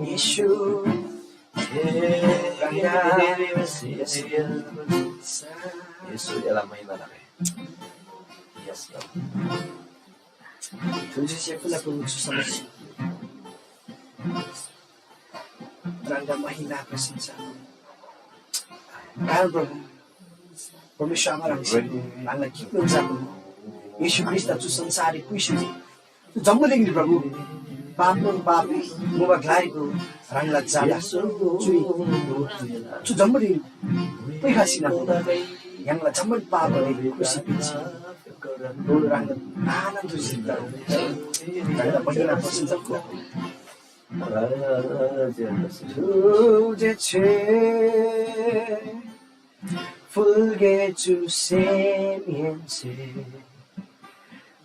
येशू। येशू, एला महिमा तगै। Yes, Lord। थुन्‍सी जे फुल्‍ला फुल छु समय। ह्राङदा महिमा प्रशंसा। कारण प्रभु, परमेश्‍वर आमा ह्राङसे ह्राङलाई गिक नुन्‍जा प्रभु। येशू ख्रीष्‍टदा चु संसाररी पुइसुजी। चु जम्‍बुलिङरी प्रभु, पापनोन पापरी मुबा ग्‍लारी प्रभु, ह्राङला झादा चुरी, चु जम्‍बुलिङ पुइखसीना प्रभु, य्‍हाङला जम्‍मान पापरी क्रुसरी पिन्‍सी, प्रभु, ह्राङदा ल्‍हानान थुसी ह्राङदा बलिना प्रशंसा प्रभु। तुझे छे फुल्‍गे चु सेमहेन्‍से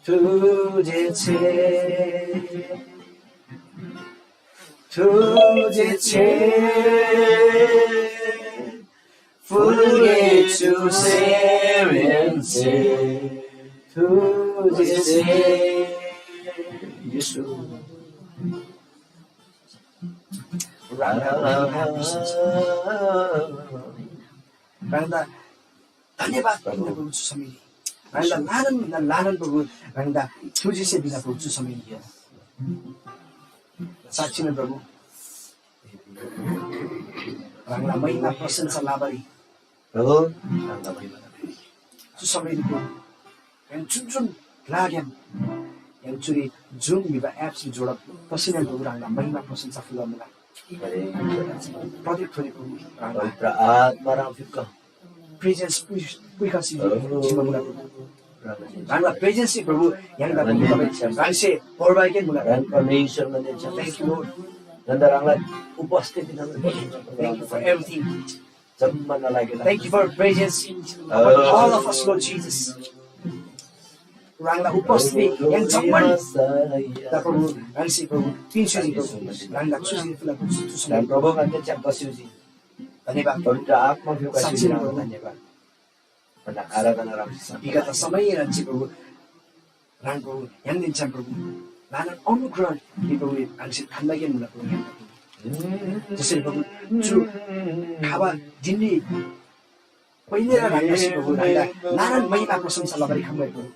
तुझे छे, तुझे छे फुल्‍गे चु सेमहेन्‍से तुझे छे। येशू। ह्राङदा धन्यवाद प्रभु, प्रभु चु समय। ह्राङदा ल्‍हानान, ल्‍हानान प्रभु, ह्राङदा थुजीसे बिना प्रभु चु समय। साँच्‍चीन प्रभु, ह्राङला महिमा प्रशंसा लबारी प्रभु, ह्राङला महिमा लबारी। चु समय प्रभु, ह्राङ जुन जुन ग्‍लाग्‍याम ह्राङ चुरी जुम भिबा एप्सरी जोडब तसेनोन प्रभु ह्राङला महिमा प्रशंसा फुल्‍ला मुला। प्रत्येक थोरी प्रभु ह्राङला पवित्र आत्मा ह्राङ फिक्क प्रेजेन्स पुइ-, पुइखसी जिम्‍मा मुला प्रभु। ह्राङला प्रेजेन्स प्रभु य्‍हाङदा प्रभु ह्राङसे पोरबाइकेन मुला। ह्राङ परमेश्‍वर ङन्‍देन छ्‌याम। Thank you, Lord। ह्राङला उपस्थिति ङन्‍देन छ्‌याम। Thank you for everything। जम्‍मानला लागि। Thank you for presence in all of us, Lord Jesus। ह्राङला उपस्थिति य्‍हाङ जम्‍मान दा प्रभु, ह्राङसे प्रभु, पिन्‍स्‍युजी प्रभु, ह्राङदा चुजी फुल्‍ला प्रभु, चुजी। ह्राङ प्रभु ङन्‍देन छ्‌याम तस्‍युजी। धन्यवाद। पवित्र आत्मा फिउ साँच्‍चीन प्रभु। धन्यवाद। भन्‍दा आराधना राख्‍छु। विगत समय ह्राङसे प्रभु ह्राङ प्रभु य्‍हाङदेन छ्‌याम प्रभु ल्‍हानान अनुग्रह प्रभु ह्राङसे थान्‍बागेन मुला प्रभु य्‍हाङ। जसरी प्रभु चु खबा दिनरी पहिले र ह्राङसे प्रभु ह्राङदा ल्‍हानान महिमा प्रशंसा लबारी खम्‍गै प्रभु।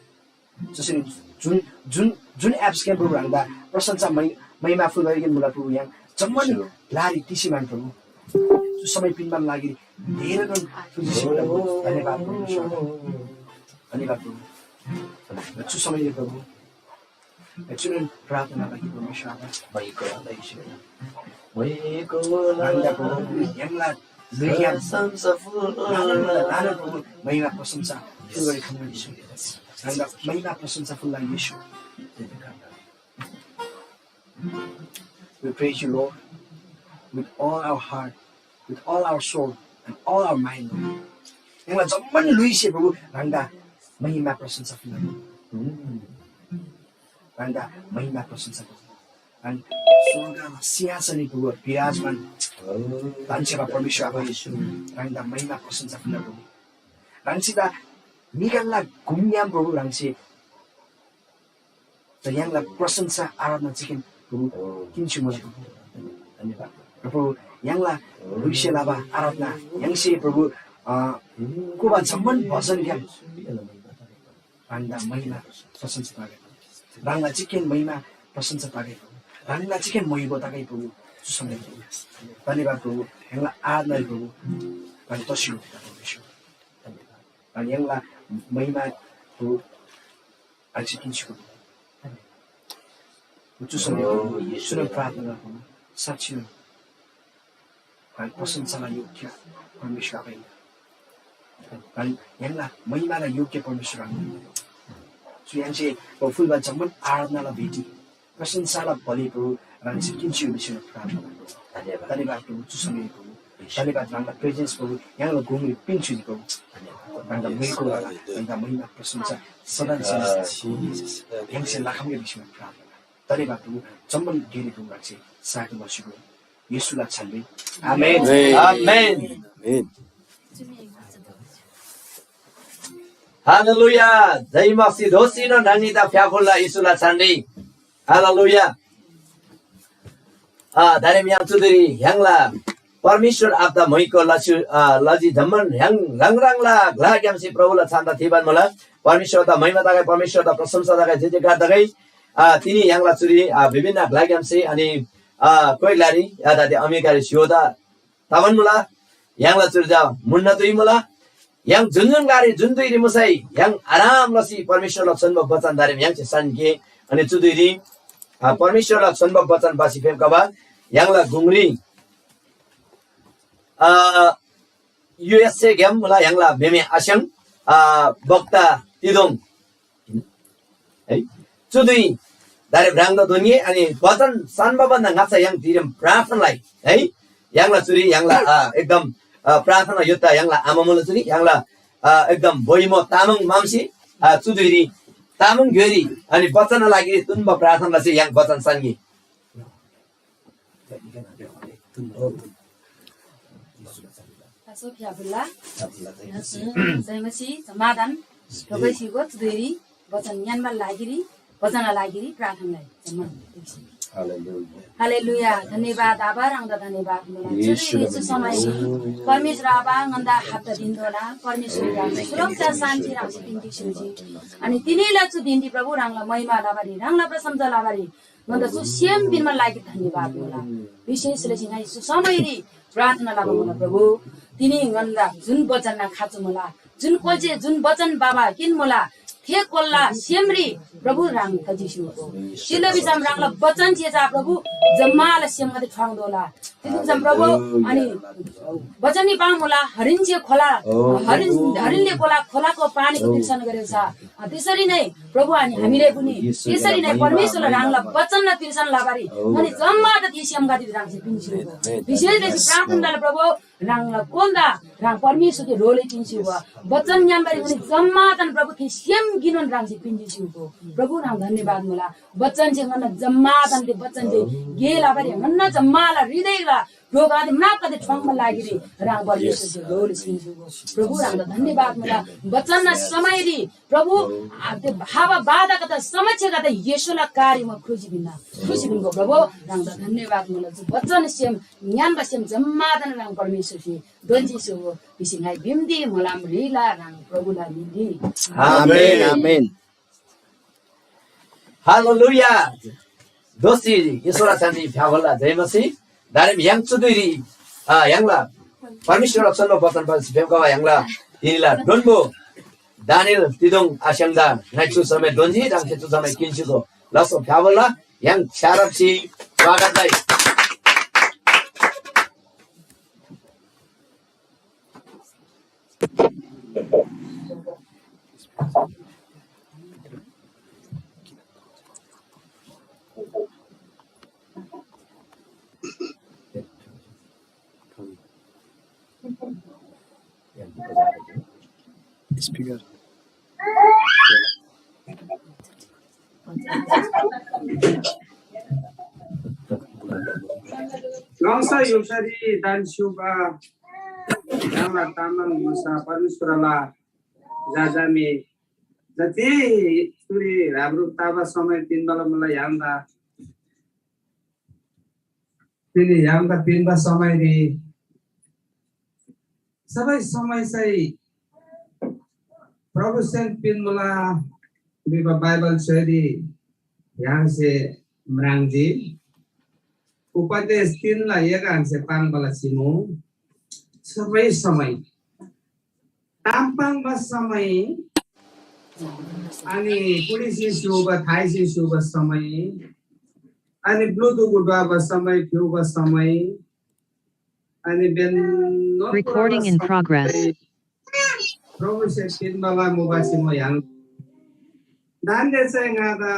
जसरी जुन, जुन, जुन एप्सग्‍याम प्रभु ह्राङदा प्रशंसा मै-, महिमा फुल्‍बारीगेन मुला प्रभु य्‍हाङ जम्‍मान ग्‍लारी तिसी मान प्रभु। चु समय पिन्‍बान लागि धेरैनोन थुजी सिक्‍ला प्रभु। धन्यवाद प्रभु। धन्यवाद प्रभु। चु समय प्रभु चुनोन प्रार्थना लगी परमेश्वर आबा, भइको आबा ईश्वर। भइको ह्राङदा प्रभु य्‍हाङला ल्‍हुइग्‍याम ल्‍हानान प्रभु महिमा प्रशंसा फुल्‍बारी खम्‍ना ईश्वर। ह्राङदा महिमा प्रशंसा फुल्‍ला ईश्वर। We praise you, Lord, with all our heart, with all our soul, and all our mind, Lord. य्‍हाङला जम्‍मान ल्‍हुइसे प्रभु ह्राङदा महिमा प्रशंसा फुल्‍ला। ह्राङदा महिमा प्रशंसा फुल्‍ला। ह्राङ स्वर्गला सिंहासनरी प्रभु विराजमान धन्‍छ्‌याबा परमेश्‍वर आबा येशू, ह्राङदा महिमा प्रशंसा फुल्‍ला प्रभु। ह्राङसे दा म्‍हिगदेला गुङग्‍याम प्रभु ह्राङसे त य्‍हाङला प्रशंसा आराधना चिकन प्रभु किन्‍सी मुला प्रभु। धन्‍यवाद। र प्रभु य्‍हाङला ल्‍हुइसे लबा आराधना य्‍हाङसे प्रभु अ, कोबा जम्‍मान भजनग्‍याम ह्राङदा महिमा प्रशंसा तगै। ह्राङला चिकन महिमा प्रशंसा तगै प्रभु। ह्राङला चिकन मोइबो तगै प्रभु। चु समय धन्यवाद प्रभु। ह्राङला आराधना प्रभु। ह्राङ तसी हो प्रभु। ह्राङ य्‍हाङला महिमा प्रभु। ह्राङसे किन्‍सी प्रभु। चु समय प्रभु। सुन प्रार्थना प्रभु। साक्षी ह्राङ प्रशंसाला योग्य परमेश्‍वर आबा हिन्‍ना। ह्राङ य्‍हाङला महिमाला योग्य परमेश्‍वर आबा हिन्‍ना। चु य्‍हाङसे फुल्‍बा जम्‍मान आराधनाला भेटी, प्रशंसाला बलि प्रभु ह्राङसे किन्‍सी भिसी प्रार्थना प्रभु। धन्यवाद। धन्यवाद प्रभु, चु समय प्रभु। धन्यवाद ह्राङला प्रेजेन्स प्रभु, य्‍हाङला गुङरी पिन्‍सी प्रभु। ह्राङला मिल्‍को ह्राङला महिमा प्रशंसा सदा य्‍हाङसे लखम्‍गे भिसी प्रार्थना। धन्यवाद प्रभु, जम्‍मान गेरी प्रभु ह्राङसे सहायता लसी प्रभु। येशूला छानरी। आमेन। आमेन। आमेन। हालेलुया। जय मसीह दोसी न ढंगनी ता फ्याफुल्ला येशूला छानरी। हालेलुया। आ, दारेम याम चुदुरी ह्याङला परमेश्वर आब्दा म्हइको लसु, आ, लजी जम्‍मान ह्याङ रङ रङला ग्‍लाग्‍यामसे प्रभुला छानदा थिबान मुला। परमेश्वरदा महिमा तगै, परमेश्वरदा प्रशंसा तगै, जय जयकार तगै। आ, तिनी य्‍हाङला चुरी, आ, विभिन्न ग्‍लाग्‍यामसे अनि, आ, कोइ ग्‍लारी, आ, दाते अमेरिकारी स्‍य्‍होदा तबान मुला। य्‍हाङला चुरी चा मुन्‍ना धुइ मुला। य्‍हाङ जुन जुन ग्‍लारी जुन धुइरी मुसै य्‍हाङ आराम लसी परमेश्‍वरला छोन्‍बो बचन दारेम य्‍हाङसे सान्‍गे। अनि चु धुइरी, आ, परमेश्‍वरला छोन्‍बो बचन बासी फेप्‍खबा य्‍हाङला गुङरी, आ, युएसए ग्‍याम मुला य्‍हाङला म्‍हेमे आस्‍याङ, आ, वक्ता तिदोङ है, चु धुइ दारे भ्राङ्दो धुन्‍गे अनि वचन सान्‍बा भन्‍दा ङाच्‍छा य्‍हाङ तिरेम प्रार्थना लइ है। य्‍हाङला चुरी य्‍हाङला, अ, एकदम, अ, प्रार्थना योद्धा य्‍हाङला आमा मुला चुरी य्‍हाङला, अ, एकदम बोइमो तामाङ मामसी, अ, चु धुइरी तामाङ ग्‍योइरी अनि वचन लागि तुन्‍बा प्रार्थना लसी य्‍हाङ वचन सान्‍गे। आसो फ्‍याफुल्‍ला। जयमसी समाधान। प्रभु येशूको चुदेरी वचन ङ्‌यान्‍बा लागिरी, वचनला लागिरी प्रार्थना लइ। जम्‍मान। हालेलुया। हालेलुया। धन्यवाद आबा, ह्राङदा धन्यवाद मुला। चुदेरी चु समय परमेश्‍वर आबा ङन्‍दा हप्ता दिनदोला। परमेश्‍वर ह्राङसे सुरक्षा शान्ति ह्राङसे पिन्‍ती स्‍युजी। अनि तिनीला चु दिनदी प्रभु ह्राङला महिमा लबारी, ह्राङला प्रशंसा लबारी ङन्‍दा चु सेम पिन्‍बा लागि धन्‍यवाद मुला। विशेष लसी ङाइ चु समयरी प्रार्थना लबा मुला प्रभु। तिनी ङन्‍दा जुन वचन खाँचो मुला, जुन कोल्‍से जुन वचन बाबा किन मुला, थे कोल्‍ला सेमरी प्रभु ह्राङ खजिसी हो। तिलो भिसम ह्राङला वचन जे चा प्रभु जम्‍माला सेमगदे ठ्वाङ्दोला। तिलो भिसम प्रभु अनि वचन नि पाङ मुला हरिन जे खोला, हरिन, हरिनले कोला खोलाको पानीको तिर्सन गरेको छ। अ, त्यसरी नै प्रभु अनि हामीले पनि त्यसरी नै परमेश्वरले ह्राङला वचन र तिर्सन लबारी अनि जम्मा त ती सेमगदे ह्राङसे पिन्‍सी हो। विशेष लसी प्रार्थना प्रभु ह्राङला कोन्‍दा ह्राङ परमेश्वरके रोले पिन्‍सी हो। वचन ङ्‌यान्‍बारी पनि जम्मातन प्रभु ती सेम गिनोन ह्राङसे पिन्‍सी हो। प्रभु ह्राङ धन्यवाद मुला। वचन जे ङन्‍ना जम्मातन ते वचन जे गे लबारी ङन्‍ना जम्माला हृदयला रोगगदे म्रापगदे ठ्वाङ्‌बा लागिरी ह्राङ परमेश्‍वरसे रोल सिन्‍गो। प्रभु ह्राङदा धन्यवाद मुला। वचनना समयरी प्रभु, आ, ते हावा बाधागदे समस्यागदे येशूला कार्यमा खुसी भिन्‍ना। खुसी भिन्‍गो प्रभु ह्राङदा धन्यवाद मुला। जो वचन सेम ङ्‌यान्‍बा सेम जम्मादान ह्राङ परमेश्‍वरसे दोन्‍जी सुगो भिसी ङाइ बिन्‍ती मुलाम रिला ह्राङ प्रभुला मिन्‍दी। आमेन, आमेन। हालेलुया। दोस्ती ईश्वरला छानरी फ्‍याफुल्‍ला जयमसी। दारेम य्‍हाङ चुधुइरी, आ, य्‍हाङला परमेश्‍वरला चन्‍बा वचन पढसी फेप्‍खबा य्‍हाङला तिनीला डोन्‍बो दानिएल तिदोङ आस्‍याङदा ङाइ चु समय दोन्‍जी ह्राङसे चु समय किन्‍सीगो। लसो फ्याबोला य्‍हाङ छ्यारब सी स्वागत लइ। स्पीकर। गङसा य्‍हुल्‍सारी दान स्‍युबा य्‍हाङला तामाङ य्‍हुल्‍सा परमेश्‍वरला झाझामे जति चुरी ह्रापह्रुप तबा समय पिन्‍बाला मुला य्‍हाङदा तिनी य्‍हाङदा पिन्‍बा समयरी सबै समय चाहिँ प्रभुसेन पिन्‍मुला भिबा बाइबल छ्‌योइरी य्‍हाङसे म्राङ्जी। उपदेश तिनला एघारसे पाङ्बाला चिमु सबै समय ताम पाङ्बा समय, अनि कुलिसी स्‍युबा थाइसी स्‍युबा समय, अनि ब्‍लुदुगु ढ्वाबा समय, फ्‍युबा समय, अनि बेन्‍नोन Recording in progress. प्रभुसे पिन्‍बाला मुबासे म य्‍हाङ दान्‍दे चाहिँ ङादा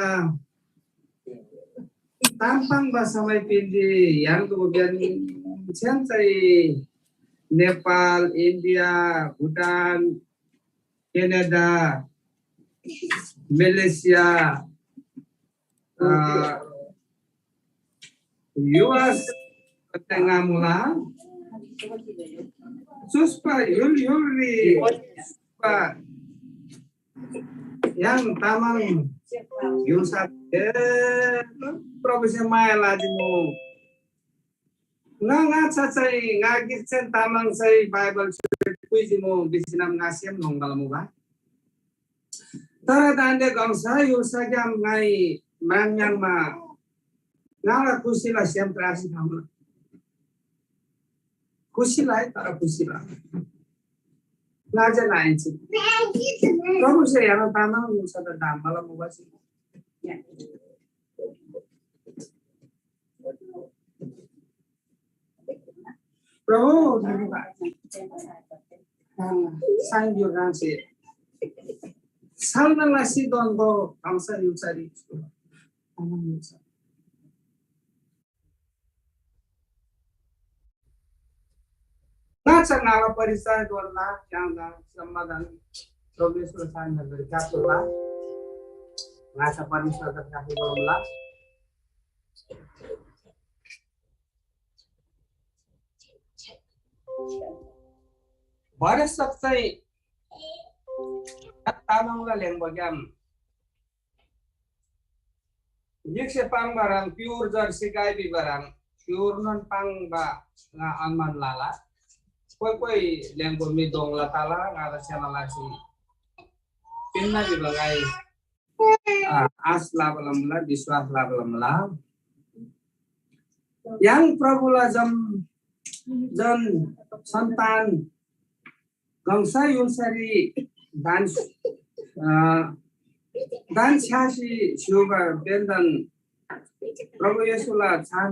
ताम पाङ्बा समय पिन्‍जी। य्‍हाङदो ब्‍यान्‍छ्‌यान चाहिँ नेपाल, इन्डिया, भुटान, क्यानाडा, मलेसिया, अ, युएस ङामुला चुस्‍पा य्‍हुल य्‍हुलरी चुस्‍पा य्‍हाङ तामाङ य्‍हुल्‍सा ए प्रभुसे माया लाजिमु। ङा ङाच्‍छा चाहिँ ङा गिकसेन तामाङ चाहिँ बाइबल पुइजिमु भिसीनम ङा सेम न्‍होङ्बाला मुबा। तर दान्‍दे गङसा य्‍हुल्‍साग्‍याम ङाइ म्राङ्‌याङ्मा ङाला खुसीला सेम क्रासी थामुला। खुसीला है, तर खुसीला। लाजे लाइन्‍सी। प्रभुसे य्‍हाङला तामाङ य्‍हुल्‍सादा दाम्‍बाला मुबा। प्रभु, धन्यवाद। हाँ, साइन यो गांसे। सालना लासी दोन गो गांसा युचारी। नाचा नाला परिचय दोन ला, क्या ला, समाधान, परमेश्वर साइन नगर क्या तो ला। नाचा परमेश्वर का क्या तो ला। भरसक चाहिँ तामाङला ल्याङ्बा ग्याम गिकसे पाङ्बा ह्रङ् प्‍युर जर्सी गाई भिबा ह्रङ् प्‍युरनोन पाङ्बा ङा अनुमान लला। कोइ कोइ ल्याङ्बो मी दोङला तला ङादा सेना लासी पिन्‍ना भिबा ङाइ आ, आश लाबा लमला, विश्वास लाबा लमला। य्‍हाङ प्रभुला जम जन सन्तान गङसा य्‍हुल्‍सारी दान, अ, दान छ्‌यासी स्‍य्‍हूबा बेन्‍धन प्रभु येशूला छान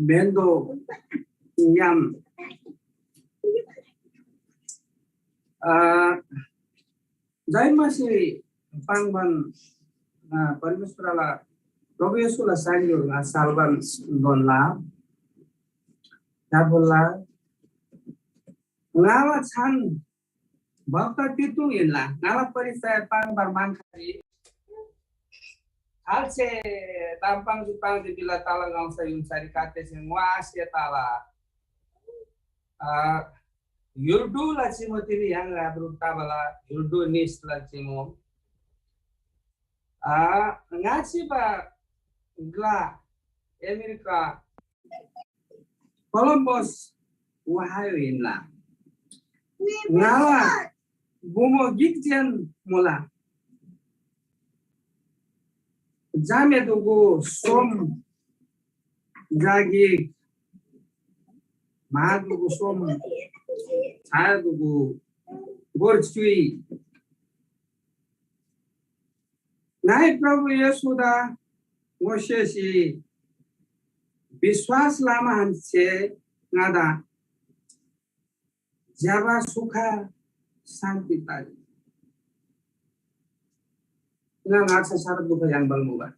म्‍हेन्‍दो याम, अ, जयमसी पाङ्‌बान, अ, परमेश्‍वरला प्रभु येशूला साङग्‍योर ङा साल्‍बान दोन्‍ला। ङा बोल्‍ला, ङाला छान भक्त पितुङ हिन्‍ना, ङाला परिचय पाङ्‌बार मान्‍खारी खाल्‍से ताम पाङ्जी पाङ्जी बिला ताला गाउँसा युन्‍सारी कातेसे ङवासे ताला। अ, य्‍हुल्‍डुला चिमु तिनी य्‍हाङ राब्रुट तबला य्‍हुल्‍डु निसला चिमु। अ, ङाच्‍छिबा ग्‍ला अमेरिका कोलम्बस ओहायो हिन्‍ना। ङाला बुमो गिक जेन मुला। जामे दुगु सोम जा गिक, म्‍हा दुगु सोम, छाया दुगु गोर च्‍युइ। ङाइ प्रभु येशूदा ङोसेसी विश्‍वास लमाहेन्‍से ङादा ज्‍यबा सुख शान्‍ति तजी। ङा ङाच्‍छा साह्रो दुःख याङ्बाल मुबा।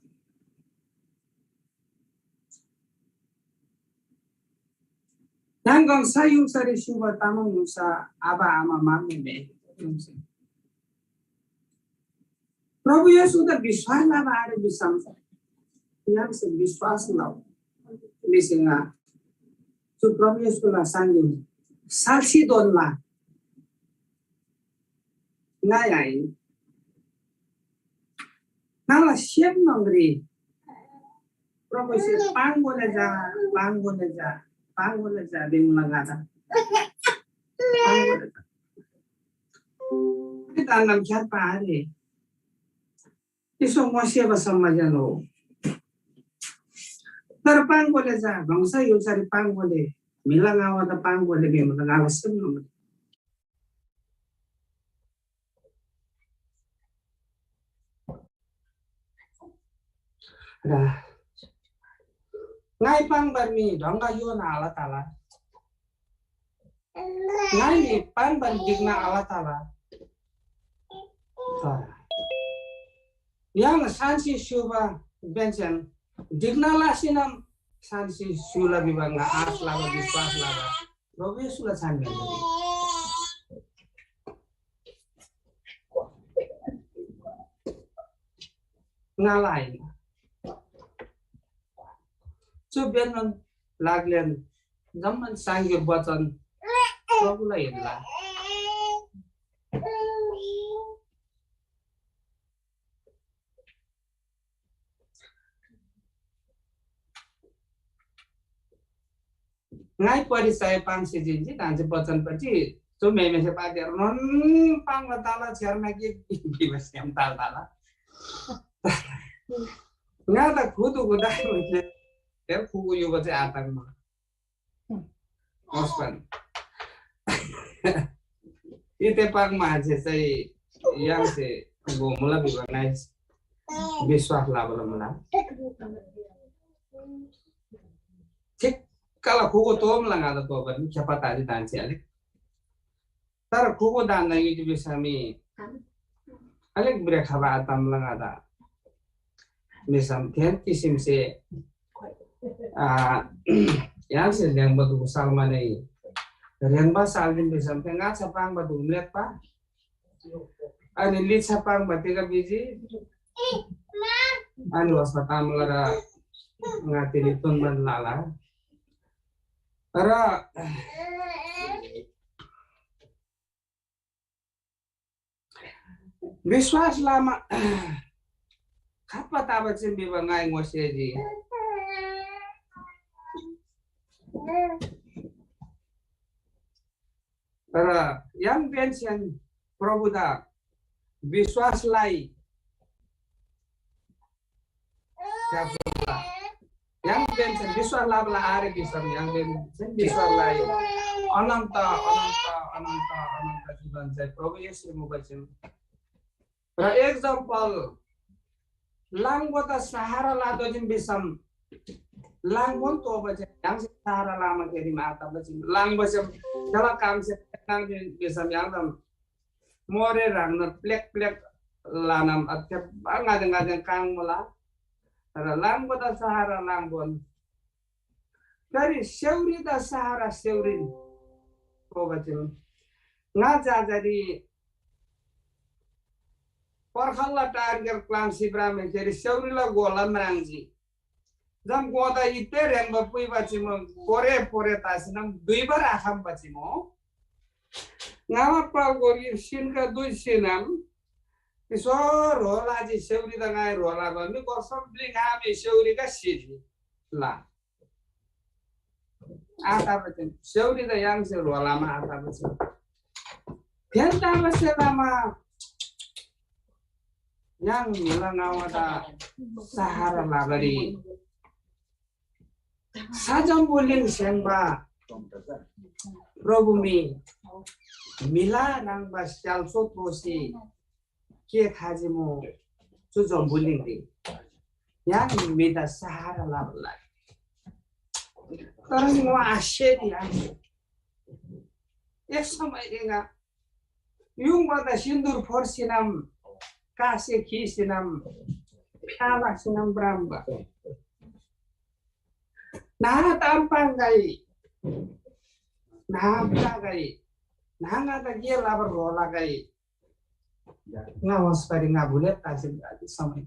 ह्राङ गङसा य्‍हुल्‍सारी स्‍युबा तामाङ य्‍हुल्‍सा आबा आमा मामे मे। प्रभु येशूदा विश्‍वास लबा आरे भिसम य्‍हाङसे विश्‍वास लउ। म्‍हिसे ङा चु प्रभु येशूला साङग्‍यो साक्षी दोन्‍ला। ङाइ आइन। ङाला सेम न्‍हङरी प्रभुसे पाङ्‌गोले जा, पाङ्‌गोले जा, पाङ्‌गोले जा भिमुला ङादा। पाङ्‌गोले जा। तान्‍दम ख्‍याप्‍बा आरे। इसो ङोसेबा सम्‍म ज्‍यन हो। तर पाङ्‌गोले जा, ह्राङसा य्‍हुल्‍सारी पाङ्‌गोले, म्‍हिला ङावादा पाङ्‌गोले भिमुला ङाला सेम न्‍हङरी। र ङाइ पाङ्‌बार मी ढङ्ग योना आल तला। ङाइ मी पाङ्‌बार ढिक्‍ना आल तला। तर य्‍हाङ सान्‍सी स्‍युबा बेन्‍सेन ढिक्‍ना लसीनम सान्‍सी स्‍युला भिबा ङा आश लबा, विश्‍वास लबा। प्रभु येशूला छान बेन्‍तोःजी। ङाला आहिन। चु बेन्‍नोन लाग्‍लेन जम्‍मान साङ्ग्‍यो वचन प्रभुला हिन्‍ना। ङाइ परिचय पाङ्सी जिन्‍जी, दान्‍से बचनपट्टि चु म्‍हेमेसे पाके रोन पाङ्बा ताला छेर्ना के भिबा स्‍याम ताल ताला। ङा त खुदु गुदा हेर खुगु युबा चाहिँ आताङ मा। हस्बैंड। इते पाङ्बा हान्‍से चाहिँ य्‍हाङसे गोमुला भिबा ङाइ विश्‍वास लबाला मुला। ठिक्‍कला खुगु तोम लङादा तोबा नि खेपा ताजी दान्‍से आले। तर खुगु दान्‍दा युजी भिसमी अलिक ब्रेखबा आताम लङादा भिसम थेन किसिमसे आ, य्‍हाङसे ह्रेङ्बा दुगु सालमा नै ह्रेङ्बा सालदिन भिसम थे ङाच्‍छा पाङ्बा दुगु म्‍लेप्‍बा। अनि लिच्‍छा पाङ्बा तिग भिजी। अनि होसमा ताम लर ङा तिनी तुन्‍बन लाला। र विश्‍वास लमा खप्‍बा तबा चीम भिबा ङाइ ङोसेजी। र य्‍हाङ बेन्‍सेन प्रभुदा विश्‍वास लइ। य्‍हाङ बेन्‍सेन विश्‍वास लबाला आरे भिसम य्‍हाङ बेन्‍सेन विश्‍वास लइ। अनन्त, अनन्त, अनन्त, अनन्त जीवन चाहिँ प्रभु येशू मुबा चीम। र example, लाङबोदा सहारा लादोजिम भिसम, लाङबोन तोबा चाहिँ य्‍हाङसे सहारा लामा केरी माता बजिम। लाङबोसे जला कामसे नाङ भिसम य्‍हाङदम मोरे ह्राङनोन प्लेक प्लेक लानम अथे बाङ आदेङ आदेङ काङ मुला। र लाङबोदा सहारा लाङबोन। फेरि सेउरीदा सहारा सेउरीन। को बचन। ङा जाजारी पर्खल्ला टारगेट क्लाम सिब्रामे फेरि सेउरीला गोला म्राङ्जी। जम गोदा इत्ते ह्रेङ्बा पुइबा चिमो कोरे पोरे तासिनम दुइबर आखम बचिमो। ङामा पाउ गोरी सिनका दुई सिनम इसो ह्रो लाजी सेउरी त ङाइ ह्रो लाबा मी गोसम ब्लि ङामी सेउरी का सिजी। ला। आता बचन सेउरी त य्‍हाङसे ह्रो लामा आता बचन। फेन ताबसे लामा य्‍हाङ म्‍हिला ङावादा सहारा लागरी साजम बोलिन स्‍याङ्बा प्रभु मी म्‍हिला ह्रङ्‌बा स्‍याल्‍सो तोसी के थाजी मो? चु जम्‍बुलिङरी य्‍हाङ म्‍हिदा सहारा लबाला लागि। तर ङो आसेनी य्‍हाङ एक समयरी ङा युङबादा सिन्दुर फोर्सीनम, कासे खीसीनम, फ्‍यालासीनम भ्रम्‍बा। न्‍हा ताम पाङ्‌गै, न्‍हा भ्रगै, न्‍हा ङादा गे लबर ह्रो लगै। ङा होस्‍परी ङा भुले तासिम गाली समय।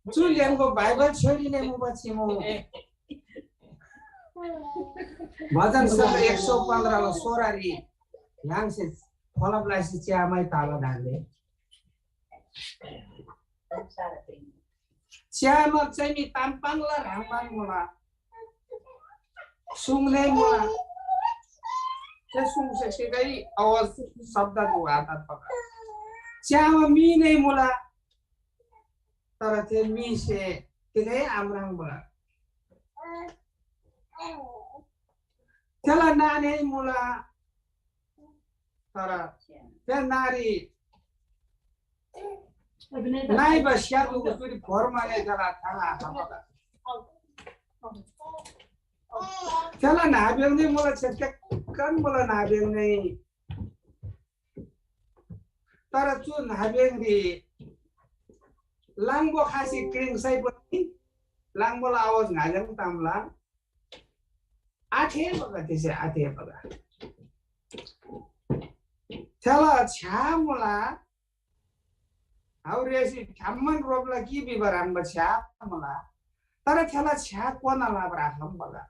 चु ल्‍याङ्को बाइबल छोरीने मुबा चिमु। भजन सङ्ग्रह एक सौ पन्ध्र लो सोह्ररी य्‍हाङसे फलब लासी च्‍यामै ताला धान्दे। च्‍यामा चाहिँ नि ताम पाङ्ला ह्रङ्‌बान मुला। सुङले मुला। ते सुङसे तिगै आवाज शब्द दुवाता पका। च्‍यामा मी नै मुला। तर थे मीसे तिगै आम्राङ्बा। थेला नानी मुला, तर थे नारी नाइबा स्‍यातुगु चुरी भोर माने जला थाङा आखा बगा। थेला नाब्‍यङनी मुला छेत्‍के कन मुला नाब्‍यङनी। तर चु नाब्‍यङरी लाङबो खासी क्रिङ्सै पनि लाङबोला आवाज ङ्‍हाइजङ तामला आथे बगा तिसे आथे बगा। थेला छ्या मुला हाउ रेसी ठ्याम्मन रोपला कि बिबा ह्रङ्बा छ्या मुला। तर थेला छ्या कोना लाबर आखम बगा।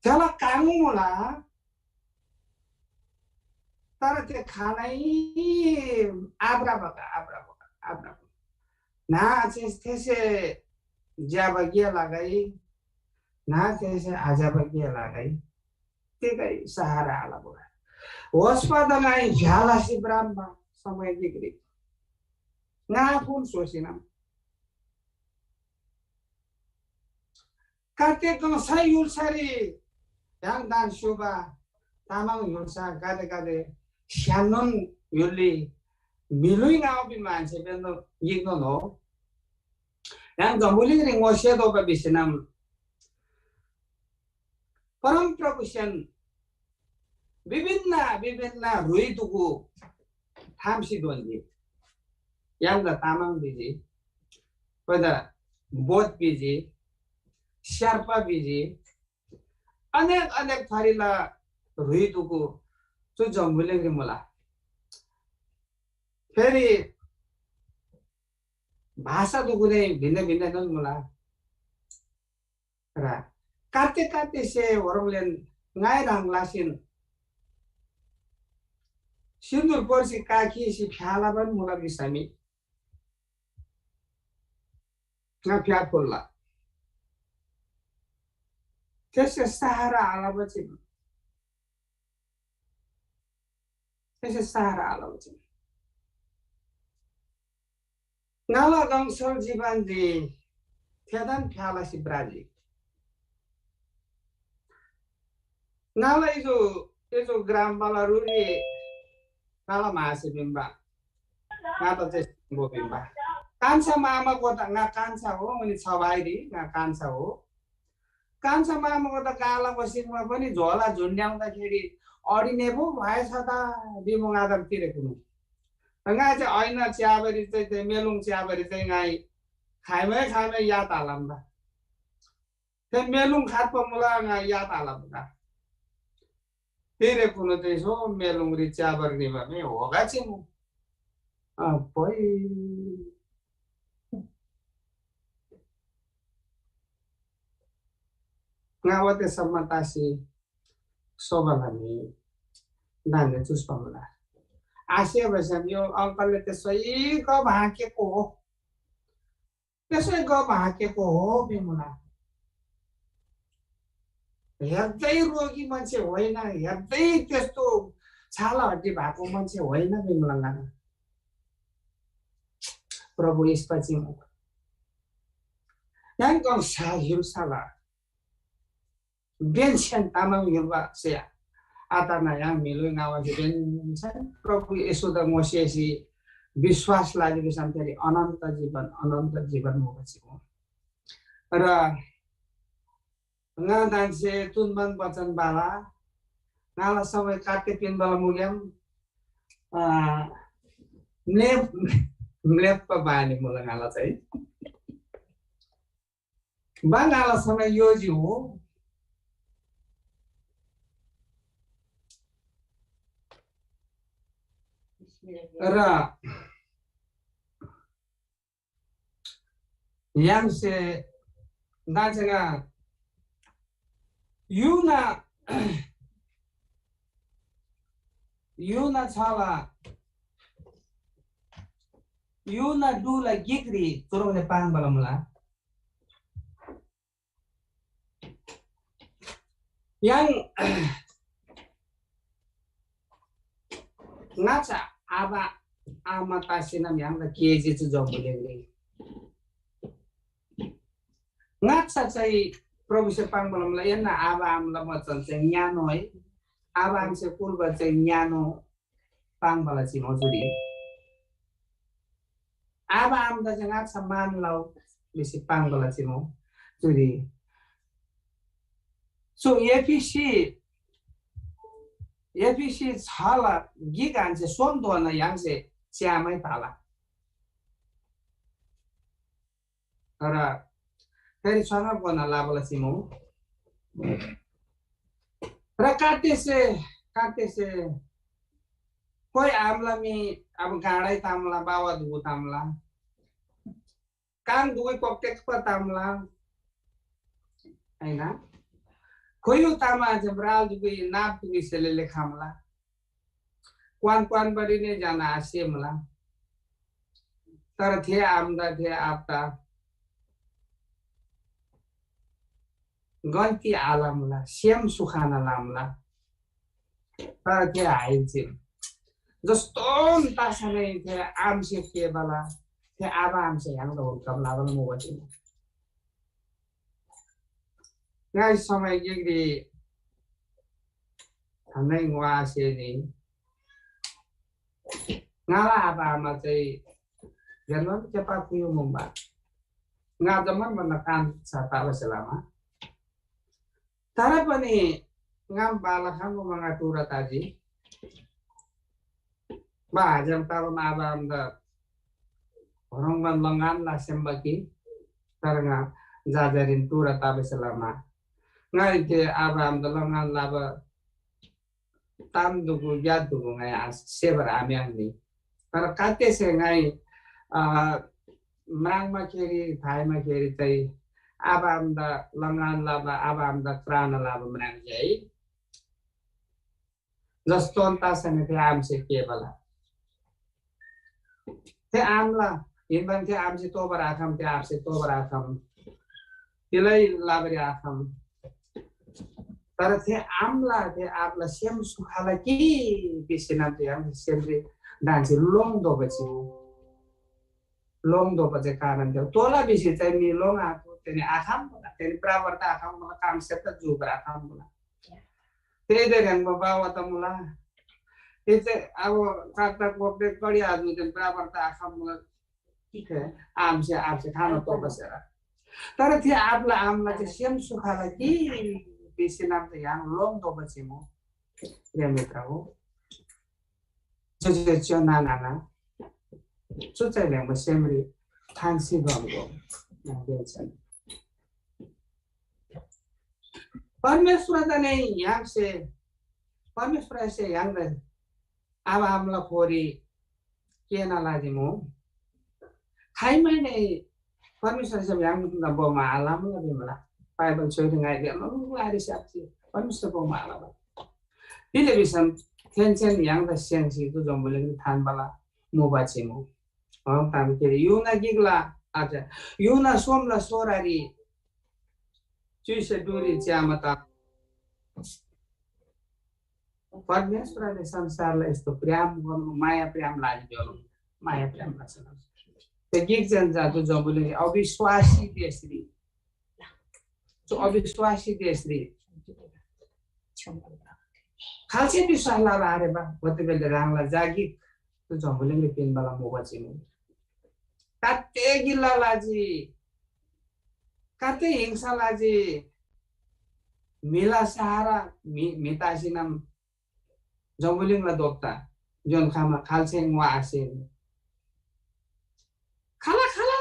थेला काङ मुला, तर थे खानै आब्रा बगा, आब्रा बगा, आब्रा बगा। ना थेसे ज्‍यबा गे लगै, ना थेसे आज्‍यबा गे लगै, तिगै सहारा आल बगा। होस्‍पा त ङाइ भ्‍या लसी भ्रम्‍बा समय गिकरी ङा फुन स्‍होसीनम। गाते गङसा य्‍हुल्‍सारी य्‍हाङ दान स्‍युबा तामाङ य्‍हुल्‍सा गाते गाते स्‍यानोन य्‍हुलरी म्‍हिलुइ ङाउ भिमा मान्छे बेन्‍दो गिकनोन हो। य्‍हाङ जम्‍बुलिङरी ङोसेतोःबा भिसीनम परमप्रभुसेन विभिन्न विभिन्न ह्रुइ दुगु थाम्‍सी दोन्‍जी। य्‍हाङदा तामाङ भिजी, कोइदा बोध भिजी, स्यार्पा भिजी, अनेक अनेक थरीला ह्रुइ दुगु चु जम्‍बुलिङरी मुला। फेरि भाषा दुगुने भिन्न भिन्न नोन मुला। र काते काते से वरङलेन ङाइ ह्रङ् लासिन सिन्दुर पोर्सी काखीसी फ्‍यालाबान मुला भिसमी ङा फ्‍या फुल्‍ला। थेसे सहारा आलबा चिन। थेसे सहारा आलबा चिन। ङाला गङसल जीवनरी थेदान फ्‍या लसी भ्रजी। ङाला इजु इजु ग्राम बाला रुरी ङाला म्‍हासी भिम्‍बा। ङादा चाहिँ सिङ्बो भिम्‍बा। कान्छा मामा गोता ङा कान्छा हो, उनी छ भाइरी ङा कान्छा हो। कान्छा मामा गोता गाला बसिङमा पनि झोला झुन्ड्याउँदाखेरि अडिने पो भएछ त भिमु ङादा तिरेकुनु। ङा चाहिँ ऐना च्याबरी चाहिँ त्यो मेलुङ च्याबरी चाहिँ ङाइ खाइमै खाइमै याद आलम्बा। थे मेलुङ खात मुला ङा याद आलम्बा। तिरेकुनु चाहिँ सो मेलुङरी च्याबर निबा मे होगा चिमु। अ, पोइ। ङा ओतेसम्म तासी सोबाला म्‍हि दान्‍दे चुस्‍पा मुला। आसे भैसम यो अङ्कलले त्यसै ग भाकेको हो। त्यसै ग भाकेको हो भिमुला। हेर्दै रोगी मान्छे होइन, हेर्दै त्यस्तो छाला हड्डी भएको मान्छे होइन भिमुला। प्रभु यस्ता चाहिँ म य्‍हाङ गङसा य्‍हुल्‍साला बेन्‍सेन तामाङ य्‍हुल्‍बा स्‍या आतना य्‍हाङ म्‍हिलुइ ङावासे बेन्‍सेन प्रभु येशूदा ङोसेसी विश्‍वास लजी भिसम थेरी अनन्‍त जीवन, अनन्‍त जीवन मुबा चिगो। र ङा दान्‍से चुनबान वचन बाला ङाला समय काटे पिन्‍बाला मुग्‍याम अ, म्‍लेप म्‍लेप्‍बा बानी मुला ङाला चाहिँ। बा ङाला समय योजी हो। र य्‍हाङसे दान्‍छेगा युना युना छला युना डुला गिकरी चुह्रङ्‌ले पाङ्‌बाला मुला। य्‍हाङ ङाच्‍छा आबा आमा तासेनम य्‍हाङदा केजी चु जम्‍बुलिङरी। ङाच्‍छा चाहिँ प्रभुसे पाङ्बा लमला एन्‍ना आबा आमाला वचन चाहिँ ङ्यानो है। आबा आमासे कुल्‍बा चाहिँ ङ्यानो पाङ्बाला चिनो चुरी। आबा आमादा चाहिँ ङाच्‍छा मान लउ भिसी पाङ्बाला चिनो चुरी। चु एफिसी एफिसी छला गिक हान्‍से सोमधोना य्‍हाङसे च्‍यामै तला। र फेरि छनर गोना लाबाला चिमु। र काटेसे काटेसे कोइ आमला मी अब गाडै तामला बाबा दुगु तामला काङ दुगै कोक्टेक प तामला। हैन खोयु तामा जब राल दुगै नाप दुगै सेले लेखामला। क्वान क्वान बरी ने जाना आसे मला। तर थे आमदा थे आपता गन्ती आलामला सेम सुखाना लामला। तर थे आइल चिम जस्तो तासनै थे आमसे केबला थे आबा आमसे ह्याङदा हुर्कम लाबल मुबा चिम। ङाइ समय गिकरी थानै ङोआसे नि ङाला आबा आमा चाहिँ जन्म केपा कुयो मुम्बा। ङा जम्मन भन्दा काम छ ताबसे लामा। तर पनि ङाम बालखाङको मङा टुरा ताजी। बा हजाम ताबम आबा आमदा होरङबा लङ्गान ला सेम्बा कि तर ङा जाजारिन टुरा ताबसे लामा। ङाइ ते आबा आमदा लङ्गान लाबा ताम दुगु ग्यात दुगु ङाइ आ सेबर आम्याङ्नी। तर कातेसे ङाइ अ म्राङमा खेरी थाइमा खेरी तै आबा आमदा लङ्गान लाबा आबा आमदा क्रान लाबा म्राङ जाई। जस्तोन तासने थे आमसे केबला। थे आमला हिन्‍बान थे आमसे तोबर आखम थे आबसे तोबर आखम। तिलै लाबरी आखम। तर थे आमला थे आबला सेम सुखाला कि बिसिना थे आम सेमरी डान्सी लोङ दोबची। लोङ दोबचे कारण थे तोला बिसी चाहिँ मी लोङ आको तेने आखम बोला तेने बराबर त आखम बोला काम से त जुबर आखम बोला। तेरे ह्याङ्बा बाबा त मुला। तेचे अब काट्टा कोप्रे कडी आदमी तेन बराबर त आखम मुला। ठीक है। आमसे आमसे खाना तो बसेर। तर थे आपला आमला चाहिँ सेम सुखाला कि बेसी नाम त यहाँ लोङ दोबा चिमु। प्रिय मित्र हो। जो जो जो ना ना ना। जो चाहिँ ल्याङ्बा सेमरी थाङ्सी गम गम। परमेश्वर त नै य्‍हाङसे परमेश्वरसे य्‍हाङदा आबा आमाला खोरी केना लाजिमु। खाइमै नै परमेश्वरसे य्‍हाङदा बोमा आलामुला भिमला। बाइबल छोइरी ङाइ गेलो आरिस्‍याप्‍सी परमेश्वर बोमा आलाबा। तिले भिसम थेन्‍सेन य्‍हाङदा स्‍याङ्सी तु जम्‍बुलिङ थान्‍बाला मुबा चिमु। हं ताम के अरे युना गिकला अच्छा युना सोमला सोरारी च्‍युइसे डुरी च्‍यामा ता परमेश्वरले संसारलाई यस्तो प्रेम गर्नु माया प्रेम लागि गर्नु माया प्रेम लाग्छ। त्यो गिक चाहिँ जादु जम्बुले अविश्वासी देशरी चु अविश्वासी देशरी खाल्‍से विश्‍वास लबा आरेबा, ओतेबेले ह्राङला जागिर चु जम्‍बुलिङरी पिन्‍बाला मुबा चिनु। काते गिल्‍ला लाजी, काते हिंसा लाजी, म्‍हिला सहारा म्‍हि, म्‍हि तासीनम जम्‍बुलिङला दोप्‍ता जोन खमा खाल्‍से ङोआ आसे। खाला खाला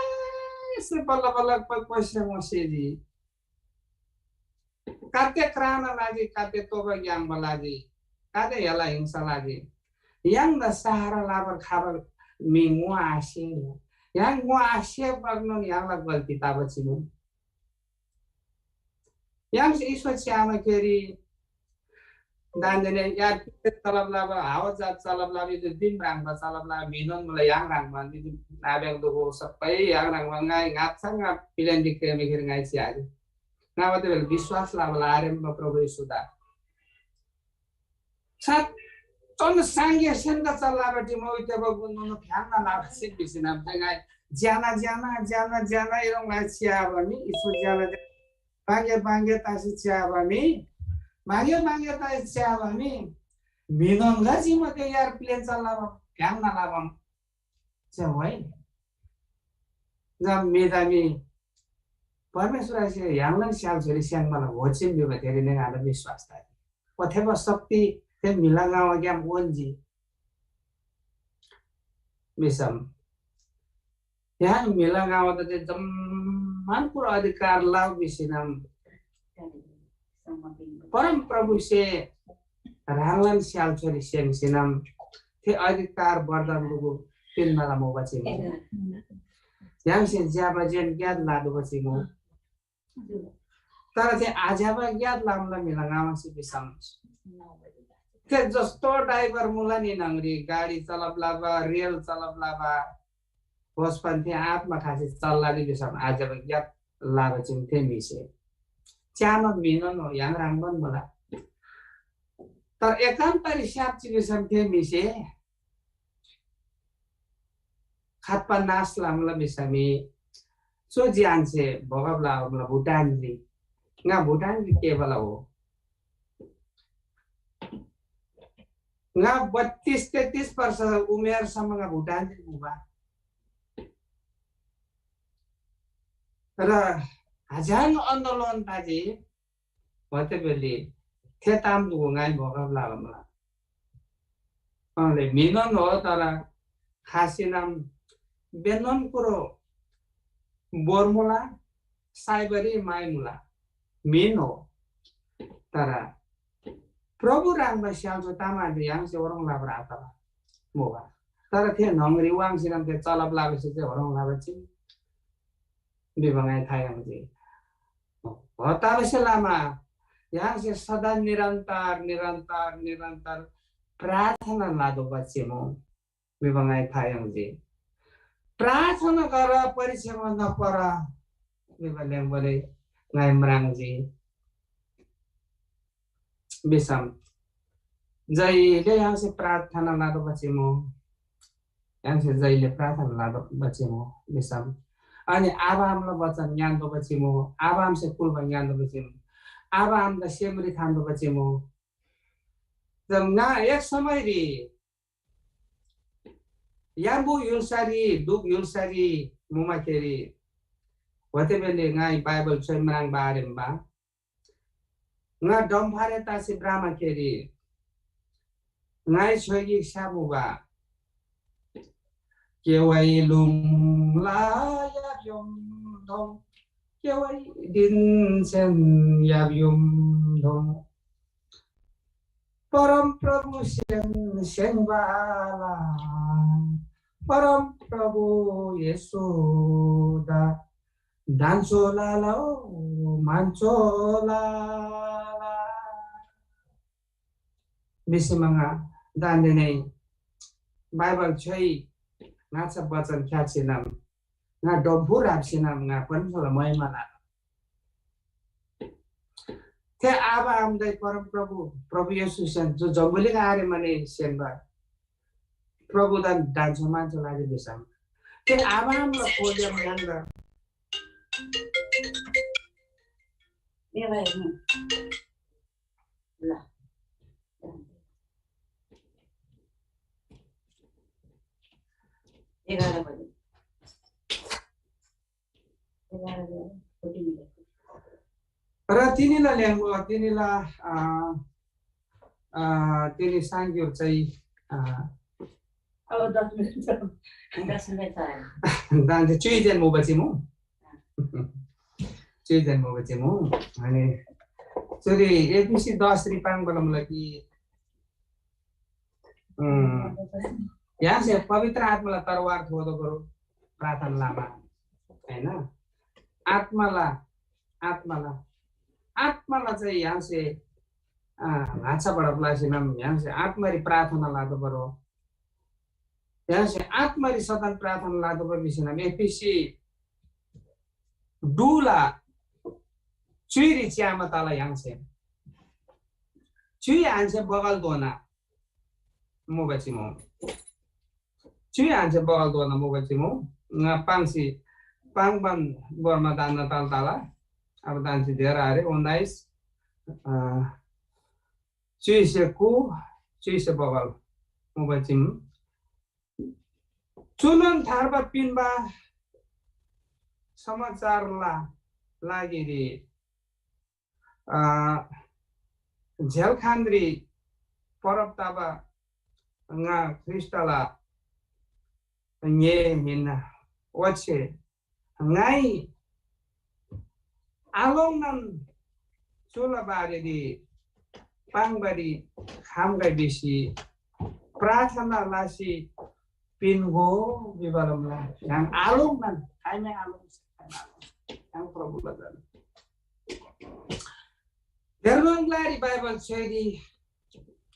से बल्‍ल बल्‍ल प-, पैसा ङोसेजी। काते क्राना लाजी, काते तोबा ग्‍याङ्बा लाजी, काते यला हिंसा लाजी। य्‍हाङदा सहारा लाबर खाबर म्‍हि ङोआ आसे। य्‍हाङ ङोआ आसे बग्नोन य्‍हाङला गल्ती तबा चिनु। य्‍हाङसे ईश्‍वर च्‍यामा केरी दान्‍देने यार तलब लाबा, हावा जात तलब लाबा, इदु दिम ह्राङबा तलब लाबा, म्‍हिनोन मुला य्‍हाङ ह्राङबा, इदु नाब्‍याङ दुगु सबै य्‍हाङ ह्राङबा ङाइ ङाच्‍छा ङा पिलान्‍डी क्रेमे खेर ङाइ च्‍याजी। ङाबा ते बेला विश्‍वास लाबा आरेम्‍बा प्रभु येशूदा। साँच्‍चोन सांगे सेन्‍दा चल्‍लाबा टिमो इत्‍याबा गुन्‍दोनो फ्‍याङ्ना लाबा सिक भिसी नाम चाहिँ ङाइ ज्‍याना, ज्‍याना, ज्‍याना, ज्‍याना इरोङ ङाइ च्‍याबा मी, इसो ज्‍याना, ज्‍याना, बाङ्गे, बाङ्गे तासी च्‍याबा मी, बाङ्गे, बाङ्गे तासी च्‍याबा मी, म्‍हिनोन गा जिमो ते यार प्लेन चल्‍लाबा फ्‍याङ्ना लाबा च्‍याउ है। जब म्‍हिदा मी परमेश्‍वरसे य्‍हाङलान स्‍याल छोरी स्‍याङ्बाला होचिम भिबा धेरै नै ङादा विश्‍वास तजी। ओथेबा शक्ति थे म्‍हिला ङावाग्‍याम ओन्‍जी। भिसम य्‍हाङ म्‍हिला ङावादा ते जम्‍मान कुरो अधिकार लउ भिसीनम परमप्रभुसे ह्राङलान स्‍याल छोरी स्‍याङ्सीनम थे अधिकार वरदान लुगु पिन्‍बाला मुबा चिमु। य्‍हाङसे ज्‍याबा जेन ज्ञान लादुबा चिमु। तर थे आज्‍यबा ज्ञान लामला म्‍हिला ङामासे भिसम थे जस्तो ड्राइभर मुला नि न्‍हङरी गाडी चलब लबा, रेल चलब लबा, होसपन थे आत्मा खासे चल्‍ला नि भिसम आज्‍यबा ज्ञान लाबा चिम थे म्‍हिसे च्‍यामा म्‍हिनोन हो, य्‍हाङ ह्राङबान मुला। तर एकान्तरी स्‍याप्‍जी भिसम थे म्‍हिसे खात्‍पा नाश लमुला भिसमी चु ज्‍यानसे भोगब लबा मुला भुटानरी। ङा भुटानरी केबला हो। ङा बत्तीस तेत्तीस वर्ष उमेरसम्म ङा भुटानरी मुबा। र हजान आन्दोलन ताजी ओतेबेली थे ताम दुगु ङाइ भोगब लबा मुला। अले म्‍हिनोन हो, तर खासिनम बेनोन कुरो बोर्मुला, साइबरी माइमुला म्‍हिन हो। तर प्रभु ह्राङबा स्‍याल्‍चो तामाले य्‍हाङसे ओह्रङ् लबर आतबा मुबा। तर थे न्‍हङरी वाङ्सीनम थे चलब लाबसे थे ओह्रङ् लबा चिम भिबा ङाइ था याङ्जी। हो, तबसे लमा य्‍हाङसे सदा निरन्तर, निरन्तर, निरन्तर प्रार्थना लतोःबा चिमु भिबा ङाइ था याङ्जी। प्रार्थना गर, परीक्षामा नपर भिबा ल्याङ्बारी ङाइ म्राङ्जी। भिसम जहिले य्‍हाङसे प्रार्थना लतोःबा चिमु। य्‍हाङसे जहिले प्रार्थना लतोःबा चिमु भिसम अनि आबा आमाला वचन ङ्‌यान्‍तोःबा चिमु। आबा आमासे कुल्‍बा ङ्‌यान्‍तोःबा चिमु। आबा आमादा सेमरी थान्‍तोःबा चिमु। जब ङा एक समयरी याम्‍बु य्‍हुल्‍सारी, दुख य्‍हुल्‍सारी मुमाखेरी ओतेबेले ङाइ बाइबल च्‍योइ म्राङ्बा आरेम्‍बा। ङा डम्‍फारे तासी भ्रमाखेरी ङाइ छ्‌योइ गिक स्‍यामुबा। केवै लुङला याब्‍युम धोम, केवै दिनसेन याब्‍युम धोम। परमप्रभुसेन स्‍य्‍हङ्बाला परमप्रभु येशूदा दान्‍छो लला, मान्‍छो लला। भिसी मङा दान्‍देनै बाइबल छ्‌योइ ङाच्‍छा बचन ख्‍यासीनम ङा डम्‍फु ह्राप्‍सीनम ङा परमेश्‍वरला महिमा लला। थे आबा आमादाइ परमप्रभु, प्रभु येशूसेन जो जम्‍बुलिङ आरेमाने सेन्‍बा प्रभुदान दान्‍छो मान्‍छो लाजी भिसम थे आबा आमाला कोग्‍याम य्‍हाङदा ए भाइ, ल। एघार बजे। एघार बजे, फोर्टी मिनट। र तिनीला ल्याङ्गो, तिनीला, अ, अ, तिनी साङ्ग्युर चाहिँ, अ, अब दस मिनट छ। दस मिनट छ। दान्ते चुइदेन मुबा चिमु। चुइदेन मुबा चिमु। अनि चुरी एपिसी दस री पाङ्बा लमुला कि, अँ, य्‍हाङसे पवित्र आत्माला तरवार थोदो करो प्रार्थना लामा, हैन? आत्माला, आत्माला, आत्माला चाहिँ य्‍हाङसे, अँ, भाषा बढब लासिनम य्‍हाङसे आत्मारी प्रार्थना लादो करो। य्‍हाङसे आत्मारी सदन प्रार्थना लादो करो भिसिनम एपिसी डुला चुइरी च्‍यामा तला य्‍हाङसे। चुइ हान्‍से बगल दोना मुबा चिमु। चुइ हान्‍से बगल दोना मुबा चिमु। ङा पाङ्सी पाङ्‌बान बोर्मा दान्‍ना ताल ताला। अब दान्‍सी धेर आरे उन्नाइस, अ, चुइसे कु, चुइसे बगल मुबा चिमु। चुनोन थार्बा पिन्‍बा समाचारला लागिरी, अ, झेलखानरी परब तबा ङा ख्रीष्‍टला ङे हिन्‍ना। ओच्‍छे ङाइ आलोङ्नान चुला बारेरी पाङ्‌बारी खम्‍गै भिसी प्रार्थना लसी पिन्‍गो भिबा लमुला। य्‍हाङ आलोङ्नान, खाइमै आलोङ्, खाइमै आलोङ्। य्‍हाङ प्रभुला झन। हेर्नोन ग्‍लारी बाइबल छ्‌योइरी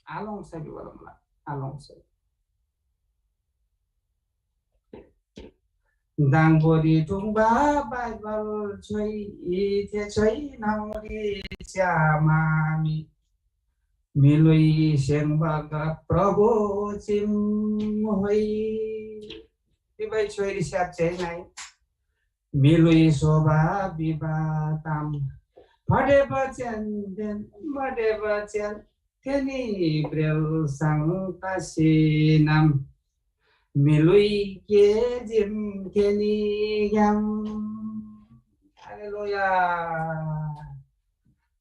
आलोङ् छ भिबा लमुला, आलोङ् छ। दाङबोरी टुङ्बा बाइबल छ्‌योइ, थे छ्‌योइ न्‍हङरी च्‍यामामी म्‍हिलुइ सेङ्बा गा प्रभु चिम होइ। तिबै छ्‌योइरी स्‍याप्‍चै ङाइ म्‍हिलुइ शोभा भिबा ताम फटे बचेन देन बडे बचेन थेनी ब्रेल साङ तसीनम म्‍हिलुइ के जिम थेनीग्‍याम। हालेलुया।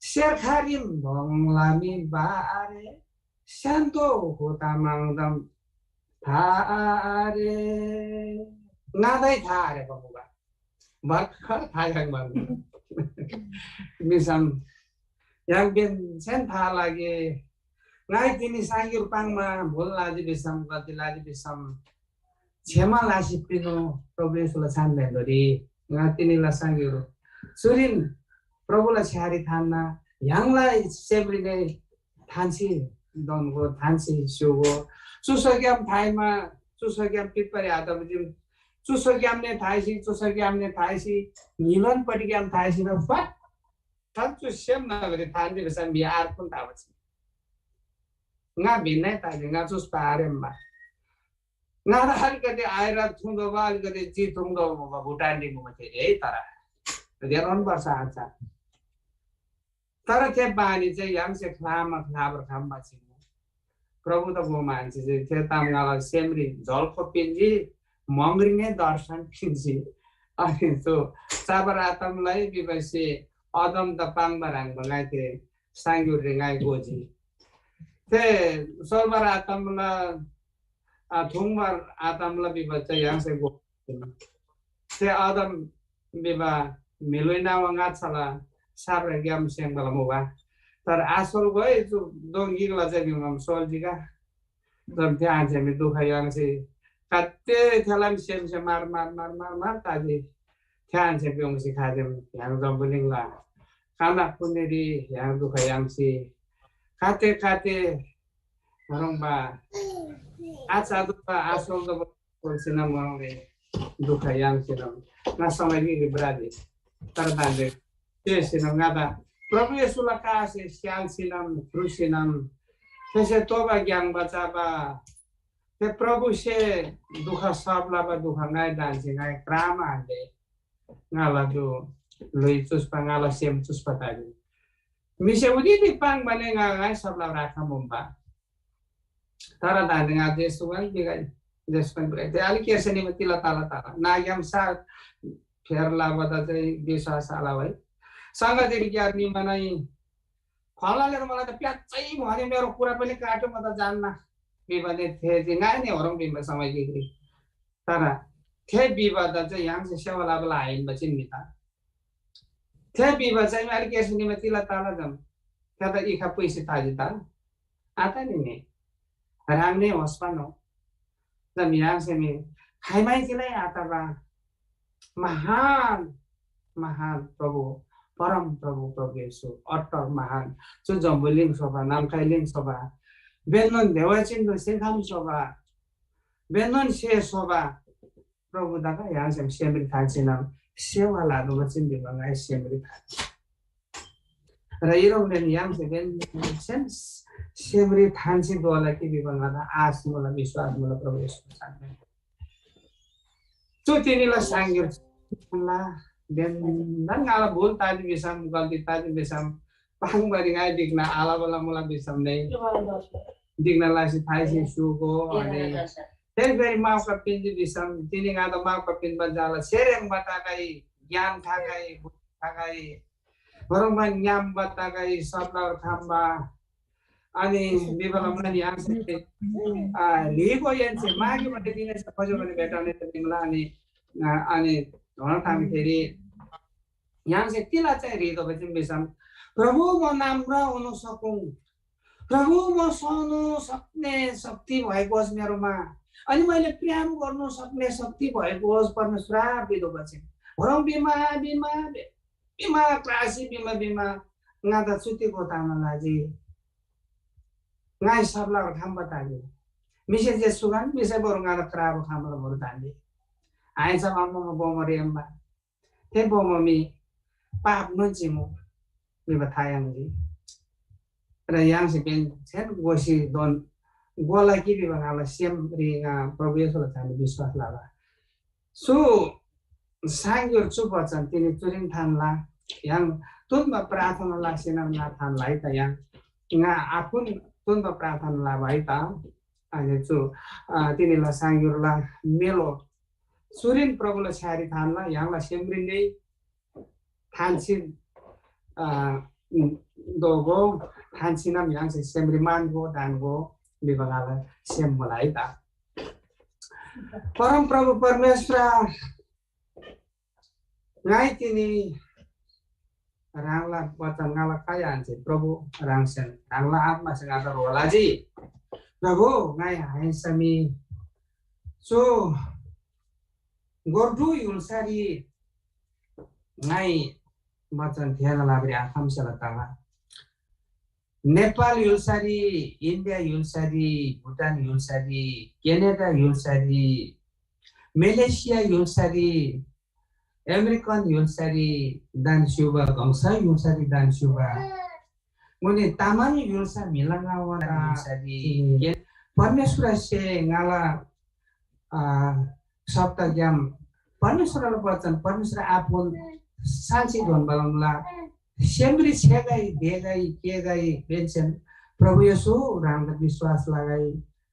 सेर्खारीम भोङ लामी बारे स्‍यान्‍तो होता माङदम था आरे। ङादाइ था आरे बमुबा। भर्खर था याङ्बान। मिसम याङ्बेन छेन था लागे। ङाइ तिनी साङ्ग्‍युर पाङ्‌मा भुल लाजी भिसम, गल्ती लाजी भिसम, क्षमा लासी पिनु प्रभु येशूला छान भेन्‍दोरी। ङा तिनीला साङ्ग्‍युर चुरीन प्रभुला छ्‌यारी थान्‍ना, य्‍हाङला सेमरीने थान्‍सी दनको थान्‍सी स्‍युगो। चुसोग्‍याम थाइमा, चुसोग्‍याम पिप्‍परी आतबजिम, चुसोग्‍यामने थाइसी, चुसोग्‍यामने थाइसी, न्‍हिलोन पटिग्‍याम थाइसी न फट थन्‍चु सेम नगरी थान्‍जी भिसम म्‍हि आर्कुन तबा ङा भिन्‍नै ताजी ङा चुस पारेम्‍बा। ङादा अलिकति आइरा थुङ्दोबा, अलिकति जी थुङ्दोबा मुबा, भुटानरी मुबा थे है, तर धेरौन वर्ष आचा। तर थे बानी चाहिँ य्‍हाङसे ख्‍लामा ख्‍लाबर खम्‍बा चिमु। प्रभु त गो मान्छे चाहिँ थे ताम ङाला सेमरी झल्‍खो पिन्‍जी, मङरीने दर्शन पिन्‍जी। अनि चु चाबर आतमलाई विवशे अदम त पाङ्बा ह्रङ्‌बा ङाइ थे साङ्ग्‍युरी ङाइ गोजी। थे सोलबार आतमला, आ, थुङ्बार आतमला विवश चाहिँ य्‍हाङसे गो। थे अदम भिबा म्‍हिलुइ नावा ङाच्‍छाला साप्राग्‍याम स्‍याङ्बाला मुबा। तर आसोल गोइ चु दोङ गिकला चाहिँ भिबा सोल्‍जिगा। तर थे आन्‍छ्‌यामी दुख याङ्सी कत्ते थेलान सेमसे मार, मार, मार, मार, मार ताजी थे आन्‍छ्‌यामी योङ्सी खाजेम य्‍हाङ जम्‍बुलिङला काना कुनेरी य्‍हाङ दुख याङ्सी कत्ते, कत्ते ह्रङ्‌बा आचा दुख आसोल दुख कोल्‍सीनम ह्रङ्‌बा दुख याङ्सीनम ङा समय गिक ब्राजी। तर दान्‍दे तेसीनम ङादा प्रभु येशूला कासे स्‍याल्‍सीनम, ख्रुसीनम, थेसे तोबा ग्‍याङ बचाबा, थे प्रभुसे दुख सब लबा दुख ङाइ दान्‍सी ङाइ क्रामा हान्‍दे ङाला दु ल्‍हुइ चुस्‍पा, ङाला सेम चुस्‍पा तजी। म्‍हिसे उति पाङ्‌बाने ङा ङाइ सबला राखा मुम्बा। तर दान्‍दे ङा जे सुगन बिगै, जे सुगन बिगै, जे अलि केर्सेनी तिला ताला ताला। नाग्‍याम सा फेर लाबदा चाहिँ विश्वास आला है। संगतिरी ग्यार निमनै फलाले मलाई त प्याच्चै भन्यो, मेरो कुरा पनि काट्यो, म त जान्न बिबने थे चाहिँ ङाइ नै होरङ बिम्बा समय गिरी। तर थे बिबा त चाहिँ य्‍हाङसे सेवा लाबला आहिन बचिन नि त। थे बिबा चाहिँ अलि केर्सेनी तिला ताला जम। थे त इखा पुइसी ताजी त। आता नि नि। राम नै होस् पानो। जम य्‍हाङसे मी खाइमाइ तिलै आता बा। महान, महान प्रभु, परम प्रभु, प्रभु येशू, अट्टर महान। चु जम्बुलिङ शोभा, नामखाइलिङ शोभा, बेन्‍नोन देवाचिन्‍दु सिंखाम शोभा, बेन्‍नोन से शोभा, प्रभु दादा य्‍हाङसे सेमरी थान्‍सीनम सेवा लादोबा चिन्‍दु बङाइ सेमरी थान्‍सी। र इरोमदेन य्‍हाङसे बेन्‍नोन सेम सेमरी थान्‍सी दोला कि बिबा ङादा आश मुला, विश्वास मुला, प्रभु येशू। चु तिनीला सांग्‍यो ला बेन्‍नोन ङाला भुल ताजी भिसम, गल्ती ताजी भिसम, पाङ्‌बारी ङाइ ढिक्‍ना आलबला मुला भिसम नै। ढिक्‍ना लासी थाइसी सुगो, अनि फेरि फेरि माफ पिन्‍जी भिसम, तिनी ङादा माफ पिन्‍बा जाला सेरेङ बतागै, ज्ञान थागै, बुद्धि थागै, बरङबा ङ्‌याम बतागै, सप्लावर थाम्बा, अनि बिबला मुला नि आन्‍सर, आ, लीगो यन्‍से मागी बटे दिने से खोजो बने भेटाउने त निमला, अनि, आ, अनि धोना थामी फेरि य्‍हाङसे तिला चाहिँ ह्रीदो बचिन भिसम, प्रभु, म नम्र हुन सकौँ। प्रभु, म सहनु सक्ने शक्ति भएको होस् मेरोमा। अनि मैले प्रेम गर्नु सक्ने शक्ति भएको होस् परमेश्वर, बिदो बचिन। होरङ बिमा, बिमा, बि-, बिमा, क्रासी बिमा, बिमा, ङादा चुति गोतामा लाजी। ङाइ सबला खाम बताजी। मिसे जे सुगन, मिसे बरु ङादा क्राबो खाम बरु दान्दी। आइसा मामा बोमो रेम्बा। थे बोमो मी पाप नुन्‍ची मु, भिबा था याङ्जी। र य्‍हाङसे बेन छेन गोसी दोन गोला कि भिबा ङाला सेमरी ङा प्रभु येशूला छानी विश्‍वास लबा। चु सांग्‍योर चु बचन तिनी चुरीन थान्‍ला। य्‍हाङ तुन्‍बा प्रार्थना लसीनम ङा थान्‍ला है त य्‍हाङ। ङा आफुन तुन्‍बा प्रार्थना लबा है त। अनि चु, अ, तिनीला सांग्‍योरला मेलो चुरीन प्रभुला छ्‌यारी थान्‍ला, य्‍हाङला सेमरीन नै थान्‍सी, अ, दोगो, थान्‍सीनम य्‍हाङसे सेमरी मानगो, दानगो, भिबा ङाला सेम मुला है त। परमप्रभु परमेश्‍वर, ङाइ तिनी ह्राङला वचन ङाला खाइ आन्‍से प्रभु ह्राङसेन ह्राङला आत्‍मासे ङादा ह्रो लजी। प्रभु, ङाइ हाइसमी चु गोर्टु य्‍हुल्‍सारी ङाइ वचन थेःना लबारी आखम्‍सेला तला। नेपाल य्‍हुल्‍सारी, इन्डिया य्‍हुल्‍सारी, भुटान य्‍हुल्‍सारी, क्यानाडा य्‍हुल्‍सारी, मलेसिया य्‍हुल्‍सारी, अमेरिकन य्‍हुल्‍सारी दान स्‍युबा, गङसा य्‍हुल्‍सारी दान स्‍युबा। मुनि तामाङ य्‍हुल्‍सा म्‍हिला ङावाला य्‍हुल्‍सारी परमेश्‍वरसे ङाला, आ, सप्ताग्‍याम परमेश्‍वरला वचन परमेश्‍वर आफोन साँच्‍ची धोन्‍बा लमुला। सेमरी छेगै, देगै, केगै, बेन्‍सेन प्रभु येशू ह्राङदा विश्‍वास लगै,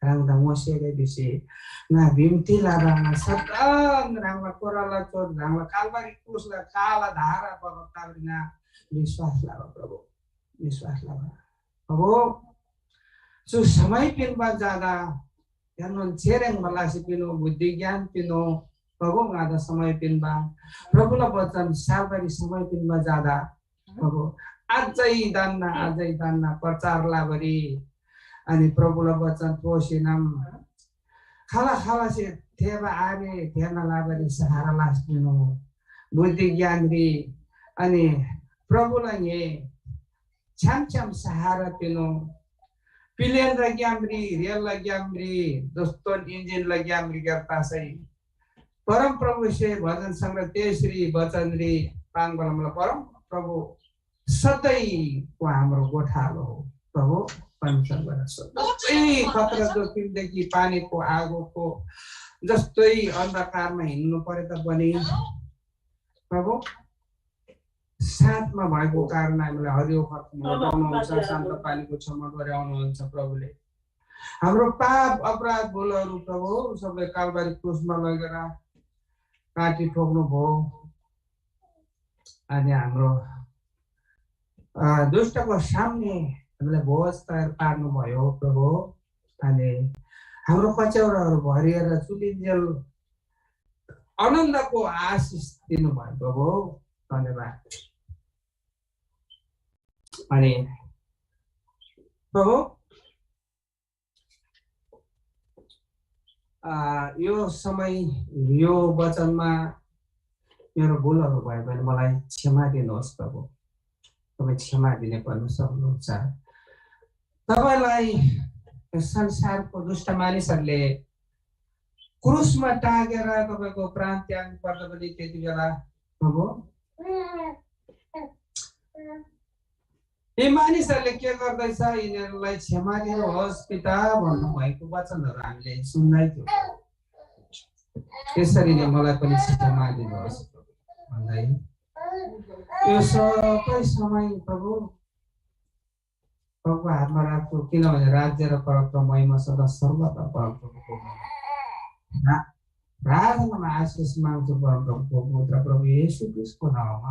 ह्राङदा ङोसेगै भिसी ङा बिन्‍ती लबा ङा सदन ह्राङला कोराला चोट, ह्राङला कालबारी क्रुसला काला धारा बगत तागरी ङा विश्‍वास लबा प्रभु, विश्‍वास लबा। प्रभु, चु समय पिन्‍बा जादा एनोन छेरेङ बलासी पिनो, बुद्धि ज्ञान पिनो, प्रभु ङादा समय पिन्‍बा, प्रभुला वचन सार्बारी समय पिन्‍बा जादा, प्रभु, अझै दान्‍ना, अझै दान्‍ना प्रचार लबारी, अनि प्रभुला वचन थोसीनम खाला खालासे थेबा आरे थेना लबारी सहारा लास पिनो, बुद्धि ज्ञानरी, अनि प्रभुला ङे छ्याम छ्याम सहारा पिनो, प्लेनला ग्‍यामरी, रेलला ग्‍यामरी, जस्तो इन्जिनला ग्‍यामरी गर्तासै परमप्रभुसे भजन संग्रह तेइसरी वचनरी पाङ्बा लमला परमप्रभु सधैँको हाम्रो गोठालो हो। प्रभु परमेश्वरबाट सधैँ खतरा जोखिमदेखि पानीको आगोको जस्तै अन्धकारमा हिँड्नु परे तापनि प्रभु साथमा भएको कारण हामीलाई हरियो फर्कमा लौटाउनुहुन्छ, शान्त पानीको छेउमा डोर्‍याउनुहुन्छ प्रभुले। हाम्रो पाप, अपराध, भुलहरू प्रभु सबै कालबारी क्रुसमा लगेर काटी ठोक्नुभयो। अनि हाम्रो अ, दुष्टको सामने हामीलाई भोज तयार पार्नुभयो प्रभु। अनि हाम्रो कचौराहरू भरिएर चुलिन्जेल आनन्दको आशिष दिनुभयो प्रभु। धन्यवाद। अनि प्रभु, अ, यो समय, यो वचनमा मेरो भुलहरू भयो भने मलाई क्षमा दिनुहोस् प्रभु। तपाईँ क्षमा दिने पर्न सक्नुहुन्छ। तपाईँलाई यो संसारको दुष्ट मानिसहरूले क्रुसमा टाँगेर तपाईँको प्राण त्याग पर्दा पनि त्यति बेला प्रभु, यी मानिसहरूले के गर्दैछ, यिनीहरूलाई क्षमा दिनुहोस् पिता भन्नुभएको वचनहरू हामीले सुन्दै थियौँ। त्यसरी नै मलाई पनि क्षमा दिनुहोस् भन्दै यो सबै समय प्रभु, प्रभुको हातमा राख्छु, किनभने राज्य र पराक्रम महिमा सदा सर्वदा परमप्रभुको हो। रा-, प्रार्थनामा आशिष माग्छु परमप्रभुको पुत्र प्रभु येशू ख्रीष्टको नाउँमा।